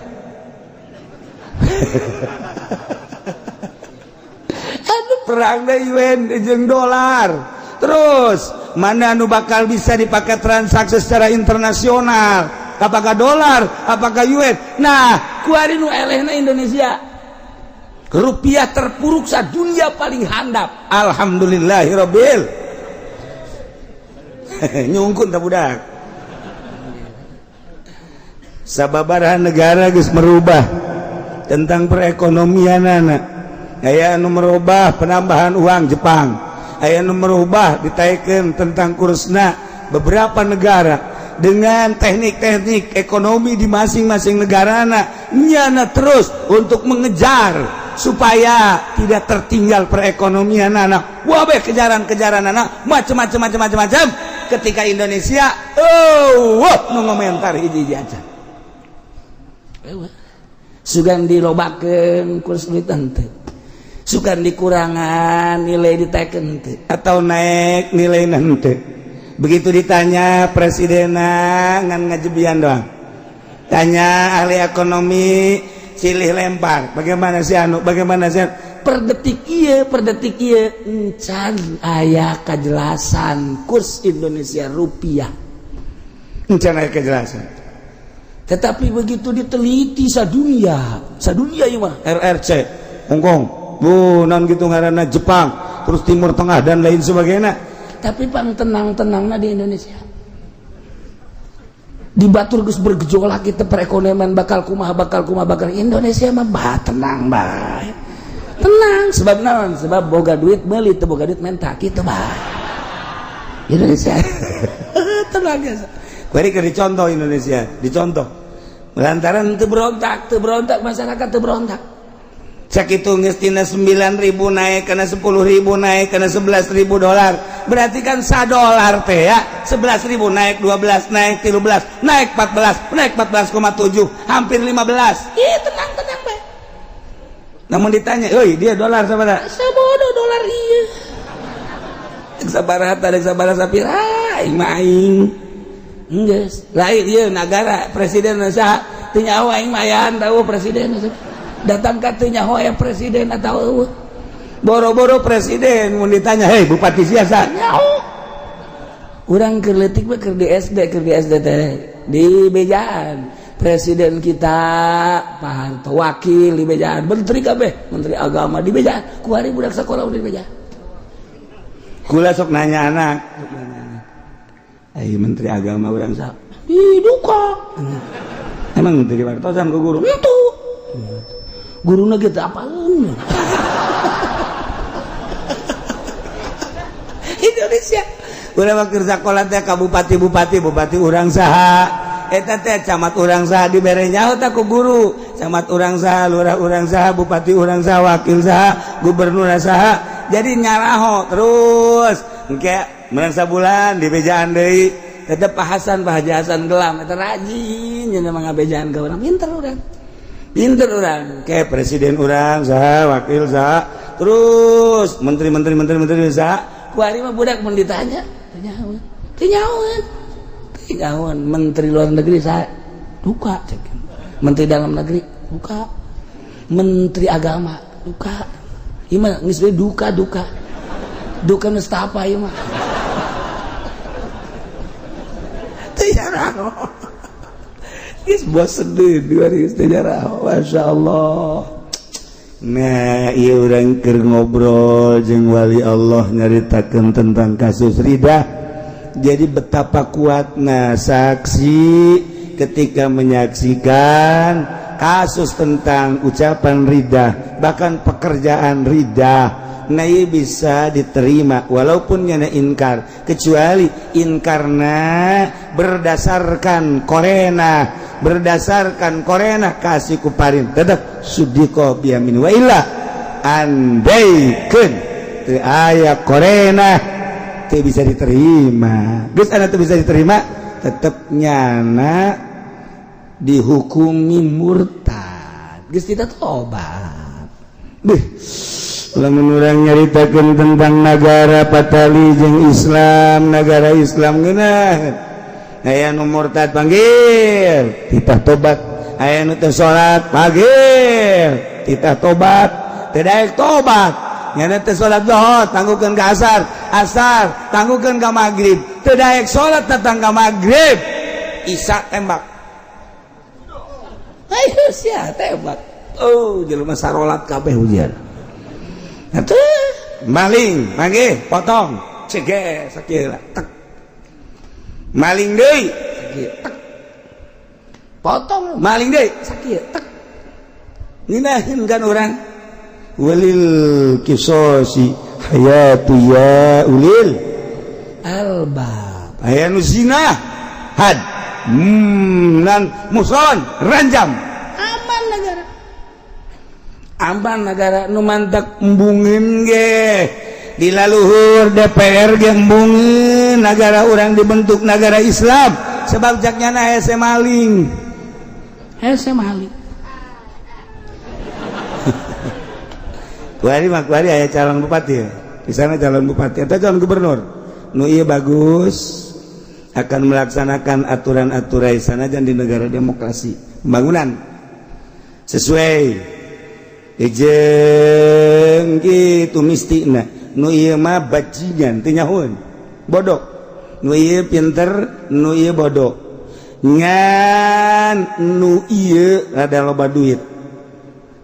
A: Aduh, perang da yuan jeung dolar terus, mana nu bakal bisa dipakai transaksi secara internasional, apakah dolar, apakah yuan? Nah,
B: kuari nu elehna Indonesia, rupiah terpuruk sa dunia, paling handap.
A: Alhamdulillahirobbil nyungkun tak budak. Sababaraha negara geus merubah tentang perekonomian anak. Aya nu merubah penambahan uang, Jepang. Aya nu merubah ditaikkan tentang kursna, beberapa negara dengan teknik-teknik ekonomi di masing-masing negara nyana terus untuk mengejar supaya tidak tertinggal perekonomian anak. Wabeh kejaran-kejaran anak macam-macam macam-macam macam. Ketika Indonesia, oh, wah, nu ngomentar hiji-hiji aja.
B: Sugan dilobakeun kurs duit henteu, sugan dikurangan nilai diteken henteu.
A: Atau naik nilai nanti. Begitu ditanya presiden ngan ngajebian doang. Tanya ahli ekonomi silih lempar, bagaimana sih anu, bagaimana sih anu?
B: Per detik ieu, per detik ieu encan aya kejelasan kurs Indonesia rupiah.
A: Encan aya kejelasan.
B: Tetapi begitu diteliti sadunia, sadunia ieu mah.
A: RRC Hongkong, bu non gitu ngaranna, Jepang, terus Timur Tengah dan lain sebagainya.
B: Tapi pang tenang-tenangna di Indonesia. Di batur geus bergejolak kita, perekonomian bakal kumaha, bakal kumaha, bakal, Indonesia mah bah tenang bae, tenang. Sebab naon? Sebab boga duit meuli, teu boga duit menta, kitu bae Indonesia tenang biasa.
A: Bari keur dicontoh Indonesia, dicontoh.
B: Lantaran teu berontak, teu berontak, masyarakat teu berontak.
A: Sakitu geus tina 9.000 naik kana 10.000, naik kana 11.000 dolar. Berarti kan sa dolar teh ya 11.000, naik 12, naik 13, naik 14, naik 14,7, hampir 15.
B: Ih, tenang tenang bae.
A: Namun ditanya, "Euy, dia dolar sabaraha?"
B: Sabodo dolar ieu.
A: Sabaraha teh, sabaraha sapira, aing mah aing.
B: Geus, lain ieu nagara presiden saha? Teu nyaho aing mah, ayaan tahu presiden. Datang ka teu nyaho aya presiden atau eueuh.
A: Boro-boro presiden, mun ditanya, "Hei, bupati sia saha?"
B: Nyaho. Urang keur leutik mah, keur di SD, keur di SD teh di bejaan presiden kita Pak Harto, wakil di bejaan, menteri kabeh, menteri agama di bejaan. Kuari budak sekolah udah di bejaan.
A: Kula sok nanya anak, sok nanya anak. "Ai menteri agama urang saha?"
B: Ih, duka.
A: Emang menteri wartosan ku guru?
B: Itu guruna gitu apaleun.
A: Indonesia urang mah keur sakola teh ka bupati-bupati, bupati urang saha eta teh, camat urang saha, dibere nyaho teh ku guru, camat urang saha, lurah urang saha, bupati urang saha, wakil saha, gubernur saha. Jadi nyaraho terus. Engke menang sabulan di bejaan deui
B: Tetep Pak Hasan, Pak Haji Hasan Gelam eta rajin nya mah ngabejaan ka urang. Pinter urang, pinter urang.
A: Kayak presiden urang saha, wakil saha, terus menteri-menteri, menteri-menteri saha.
B: Kuari mah budak mun ditanya teu nyaho, teu nyaho, teu nyaho. Menteri luar negeri saha? Duka cek. Menteri dalam negeri duka, menteri agama duka. Ieu mah geus we duka, duka, duka nestapa ieu mah.
A: Teu nyaraho. Geus bosen deui geus teu nyaraho. Masya Allah. Nah, ieu urang keur ngobrol jeung wali Allah nyaritakeun tentang kasus ridah. Jadi betapa kuatna saksi ketika menyaksikan kasus tentang ucapan ridah, bahkan pekerjaan ridah. Nah, ieu bisa diterima walaupun nyana inkar, kecuali inkarna berdasarkan korena, berdasarkan korena kasih kuparin tetap sudiko biamin wa illa andaikeun teu aya korena teu bisa diterima. Geus ana teu bisa diterima, tetep nyana.
B: Dihukumi murtad geus tidak tobat. Beuh, lamun urang nyaritakeun tentang negara patali jeung Islam, negara Islam ngeunah. Aya nu murtad, panggil, titah tobat. Aya nu teu salat, panggil, titah tobat. Teu daek tobat, nyana teu salat Zuhur, tangguhkeun ka asar, asar tangguhkeun ka maghrib. Teu daek salat datang ka maghrib, Isya tembak. Ayo sia tembak. Oh, jelema sarolat kabeh hujan. Atuh maling manggih, potong cege sakieu tek. Maling deui sakieu tek, potong. Maling deui sakieu tek. Ngeunaheun kan urang, walil kisosi hayatu ya ulil albab. Aya nu zina had, nan muson ranjam. Aman negara, aman negara. Nu mantak embungin ge di laluhur DPR ge embungin negara urang dibentuk negara Islam, sebab jaknya na hese maling, hese maling. Kuari mah kuari aya calon bupati ya. Di sana calon bupati atau calon gubernur nu ieu bagus akan melaksanakan aturan-aturan sanajan di negara demokrasi, pembangunan sesuai jeung kitu mistina. Nu ieu mah bajingan, teu nyahoeun, bodoh. Nu ieu pinter, nu ieu bodoh. Ngan nu ieu rada loba duit,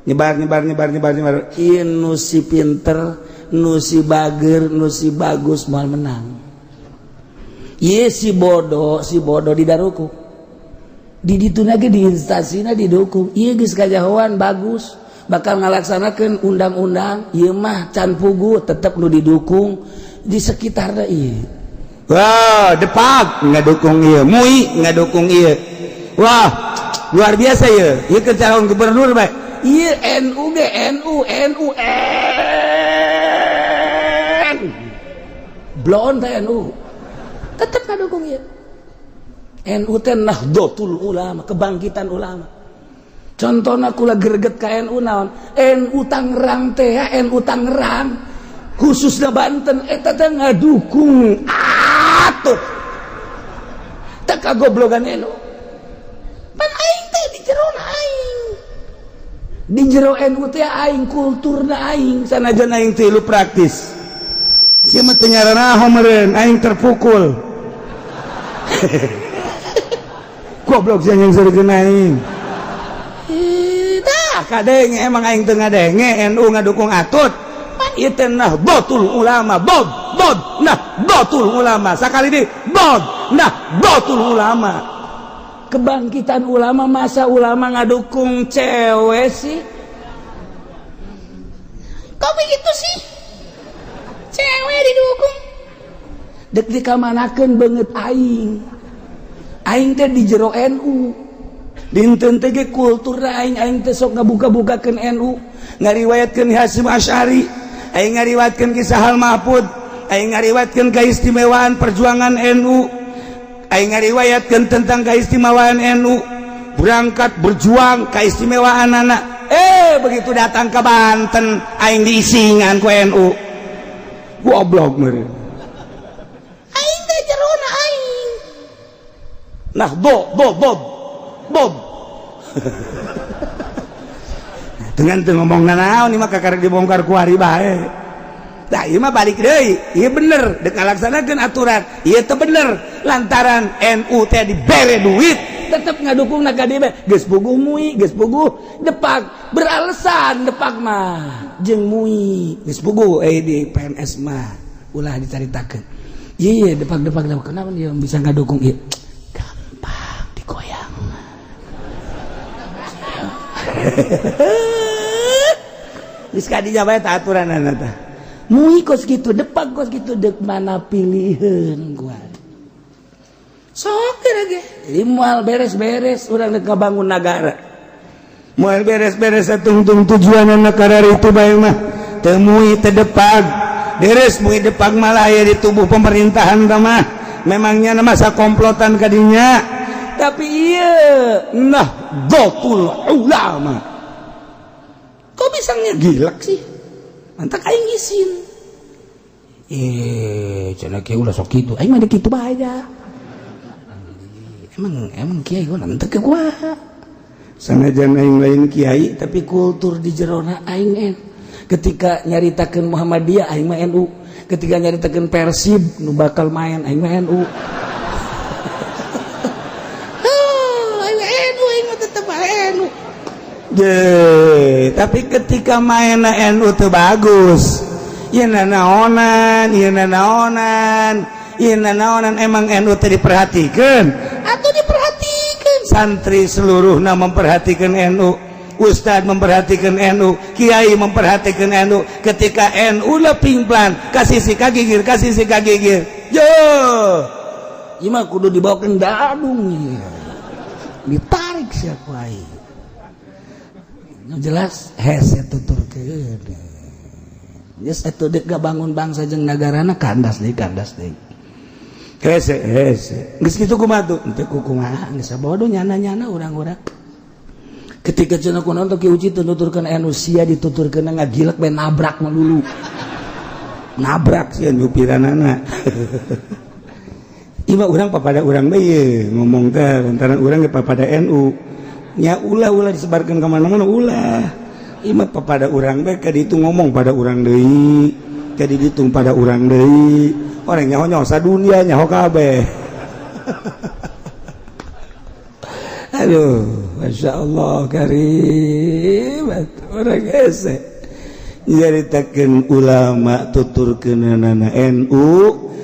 B: nyebar nyebar nyebar nyebar nyebar. Ieu nu si pinter, nu si bager, nu si bagus moal menang. Ieu si bodoh, si bodoh didaruku di ditu lagi, di instansina didukung. Ieu geus kajahoan, bagus, bakal ngalaksanakeun undang-undang. Ieu mah can pugu, tetep nu didukung di sekitarna ieu. Wah, depak ngadukung ieu, MUI ngadukung ieu. Wah, luar biasa ieu. Ieu ke calon gubernur bae. Ieu NU ge NU NU N. Blon teh NU. Tetep ngadukung ieu. NU teh Nahdlatul Ulama, kebangkitan ulama. Contohna kula greget ka NU naon? NU Tangerang teh, NU Tangerang khususnya Banten eta teh ngadukung atuh. Tak kagoblogan NU. Pan aing teh di jero aing. Di jero NU teh aing kulturna aing, sanajan aing teh lu praktis. Sia mah teu nyaranaho meureun, aing terpukul. Goblok sia yang seureun aing. Tah kadenge emang aing teu ngadenge NU ngadukung Atut. Pan ieu teh Nahdlatul Ulama, bod bod Nahdlatul Ulama. Sakali deui bod Nahdlatul Ulama. Kebangkitan ulama, masa ulama ngadukung cewek sih? Kok begitu sih? Cewek didukung. Dek dikamanakeun beungeut aing. Aing teh di jero NU. Dinten teh ge kultur aing, aing teh sok ngabuka-bukakeun NU, ngariwayatkeun Hasyim Asy'ari, aing ngariwayatkeun kisah Hal Mahfud, aing ngariwayatkeun keistimewaan perjuangan NU, aing ngariwayatkeun tentang keistimewaan NU berangkat berjuang, keistimewaan anak. Begitu datang ke Banten aing diisingan ku NU. Goblok meureun. Aing teh jerona aing. Nah, bo bo bob bob. Dengan teu ngomong nanaon ieu mah, kakara dibongkar ku hari bae. Tah, ieu mah balik deui. Ieu bener dek ngalaksanakeun aturan. Ieu teu bener lantaran NU teh dibere duit tetep ngadukung na ka dieu. Geus puguh MUI, geus puguh depak, beralasan depak mah jeung MUI geus puguh di PNS mah ulah dicaritakeun. Iya, depak depak depak, kenapa dia bisa ngadukung ieu? Gampang digoyang. Geus kadinya bae tah aturanana tah. MUI kos kitu, depak kos kitu, dek mana pilihan gua. Sok ge. Jadi moal beres-beres urang dek ngabangun nagara. Moal beres-beres tungtung tujuan negara itu bae mah. Teu MUI, teu depak. Deres MUI depak malah aya di tubuh pemerintahan tah mah. Memangnya masa komplotan kadinya. Tapi iya Nahdlatul Ulama kok bisa ngegilak sih, mantak aing isin. Cenah kiai ulah sok kitu, aing mah kitu bae aja. Emang emang kiai gua nanti ke gua sanajan aing lain kiai, tapi kultur di jerona aing ketika nyaritakeun Muhammadiyah aing mah NU, ketika nyaritakeun Persib nu bakal main aing mah NU. Aing mah NU, aing mah tetep NU. Je, tapi ketika main NU tuh bagus ya, naonan ya, naonan ya, naonan. Emang NU teh diperhatikan atau diperhatikan? Santri seluruhnya memperhatikan NU, Ustad memperhatikan NU, Kiai memperhatikan NU. Ketika NU lah pingplan, kasih si kagigir, kasih si kagigir. Yo, ieu mah kudu dibawa ke dadung ya. Ditarik siapa aing. Jelas hese tuturkeun. Geus atuh dek bangun bangsa jeung nagarana kandas deui, kandas deui. Hese hese. Geus kitu kumaha tuh? Henteu kumaha, geus bodoh nyana-nyana urang-urang. Ketika cenah kunaon teh Ki Uci tuturkeun NU sia, dituturkeun ngagilek bae, nabrak mah dulu. Nabrak sia nyupiranana. Ieu mah urang papada urang bae ngomong teh, lantaran urang ge papada NU. Nya ulah-ulah disebarkan ke mana-mana ulah. Ieu mah papada urang bae, ka ditu ngomong pada urang deui. Ka ditu pada urang deui. Orang nyaho nyaho sadunia nyaho kabeh. Aduh, Masya Allah karim, orang hese nyaritakeun ulama tuturkeunana NU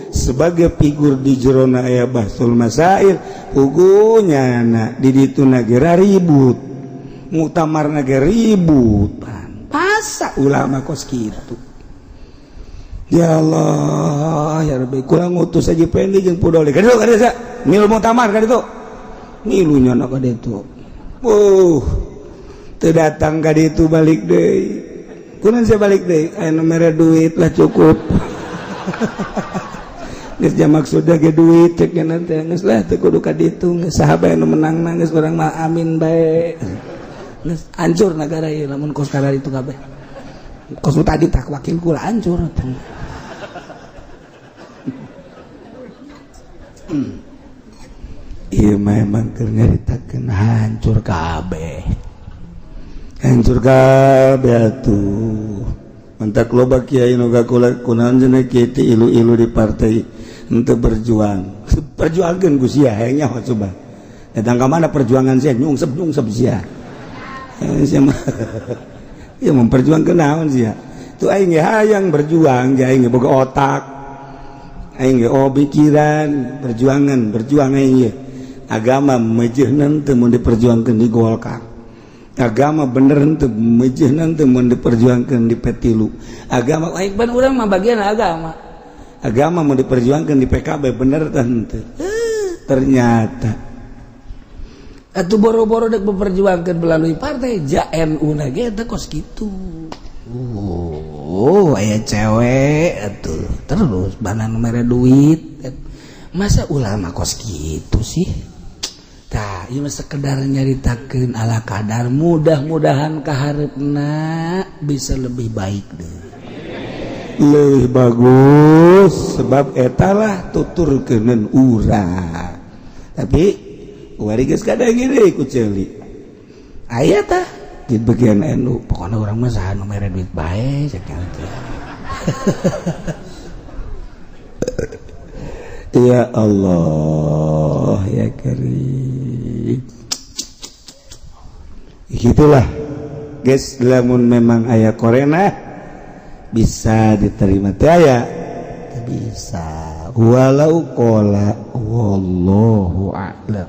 B: sebagai figur di jerona aya bahsul masail puguh nyana di ditu nagera ribut, muktamar nage ribut. Masa ulama kos kitu? Ya Allah ya Rabbi, kurang ngutus aja pendi jeung pudoli ka ditu, ka ditu mil muktamar ka ditu, ngilu nyana ka ditu. Teu datang ka ditu, balik deui. Kunaon saya balik deui? Aya nu mere duit lah, cukup. Geus ja maksudna ge duit cek nya teh, geus lah teu kudu ka ditu, geus saha bae nu menang geus urang mah amin bae. Geus hancur nagara ieu lamun kos kadar itu kabeh. Kos nu tadi tak wakil kula hancur. Ieu memang keur nyaritakeun hancur kabeh. Hancur kabeh atuh. Mantak loba kiai nu gakula kunaon cenah kiai teh ilu-ilu di partai henteu berjuang. Perjuangkeun ku sia hayang nyaho coba. Datang ka mana perjuangan sia, nyungsep-nyungsep sia. Sia mah ya memperjuangkeun naon sia. Tuh aing ge hayang berjuang, ge aing ge boga otak. Aing ge oh pikiran, perjuangan, berjuang aing ge. Agama mejeuhna teu mun diperjuangkeun di Golkar. Agama bener henteu mejeuhna teu mun diperjuangkeun di P3. Agama aing ban urang mah bagian agama. Agama mau diperjuangkan di PKB bener teh henteu. Ternyata atuh boro-boro dek memperjuangkan melalui partai ja NU na ge teh kos kitu. Oh, aya cewek atuh terus banan mere duit. Masa ulama kos kitu sih? Tah, ieu mah sekedar nyaritakeun ala kadar, mudah-mudahan kahareupna bisa lebih baik deh. Lebih bagus sebab etalah tuturkeuneun urang. Tapi wari geus kadang gini ku ceuli. Aya tah di bagian NU, pokoknya urang mah saha nu mere duit bae cek teh. Ya Allah ya Karim. Gitulah guys, lamun memang aya korena bisa diterima teh aya bisa walau qala wallahu a'lam.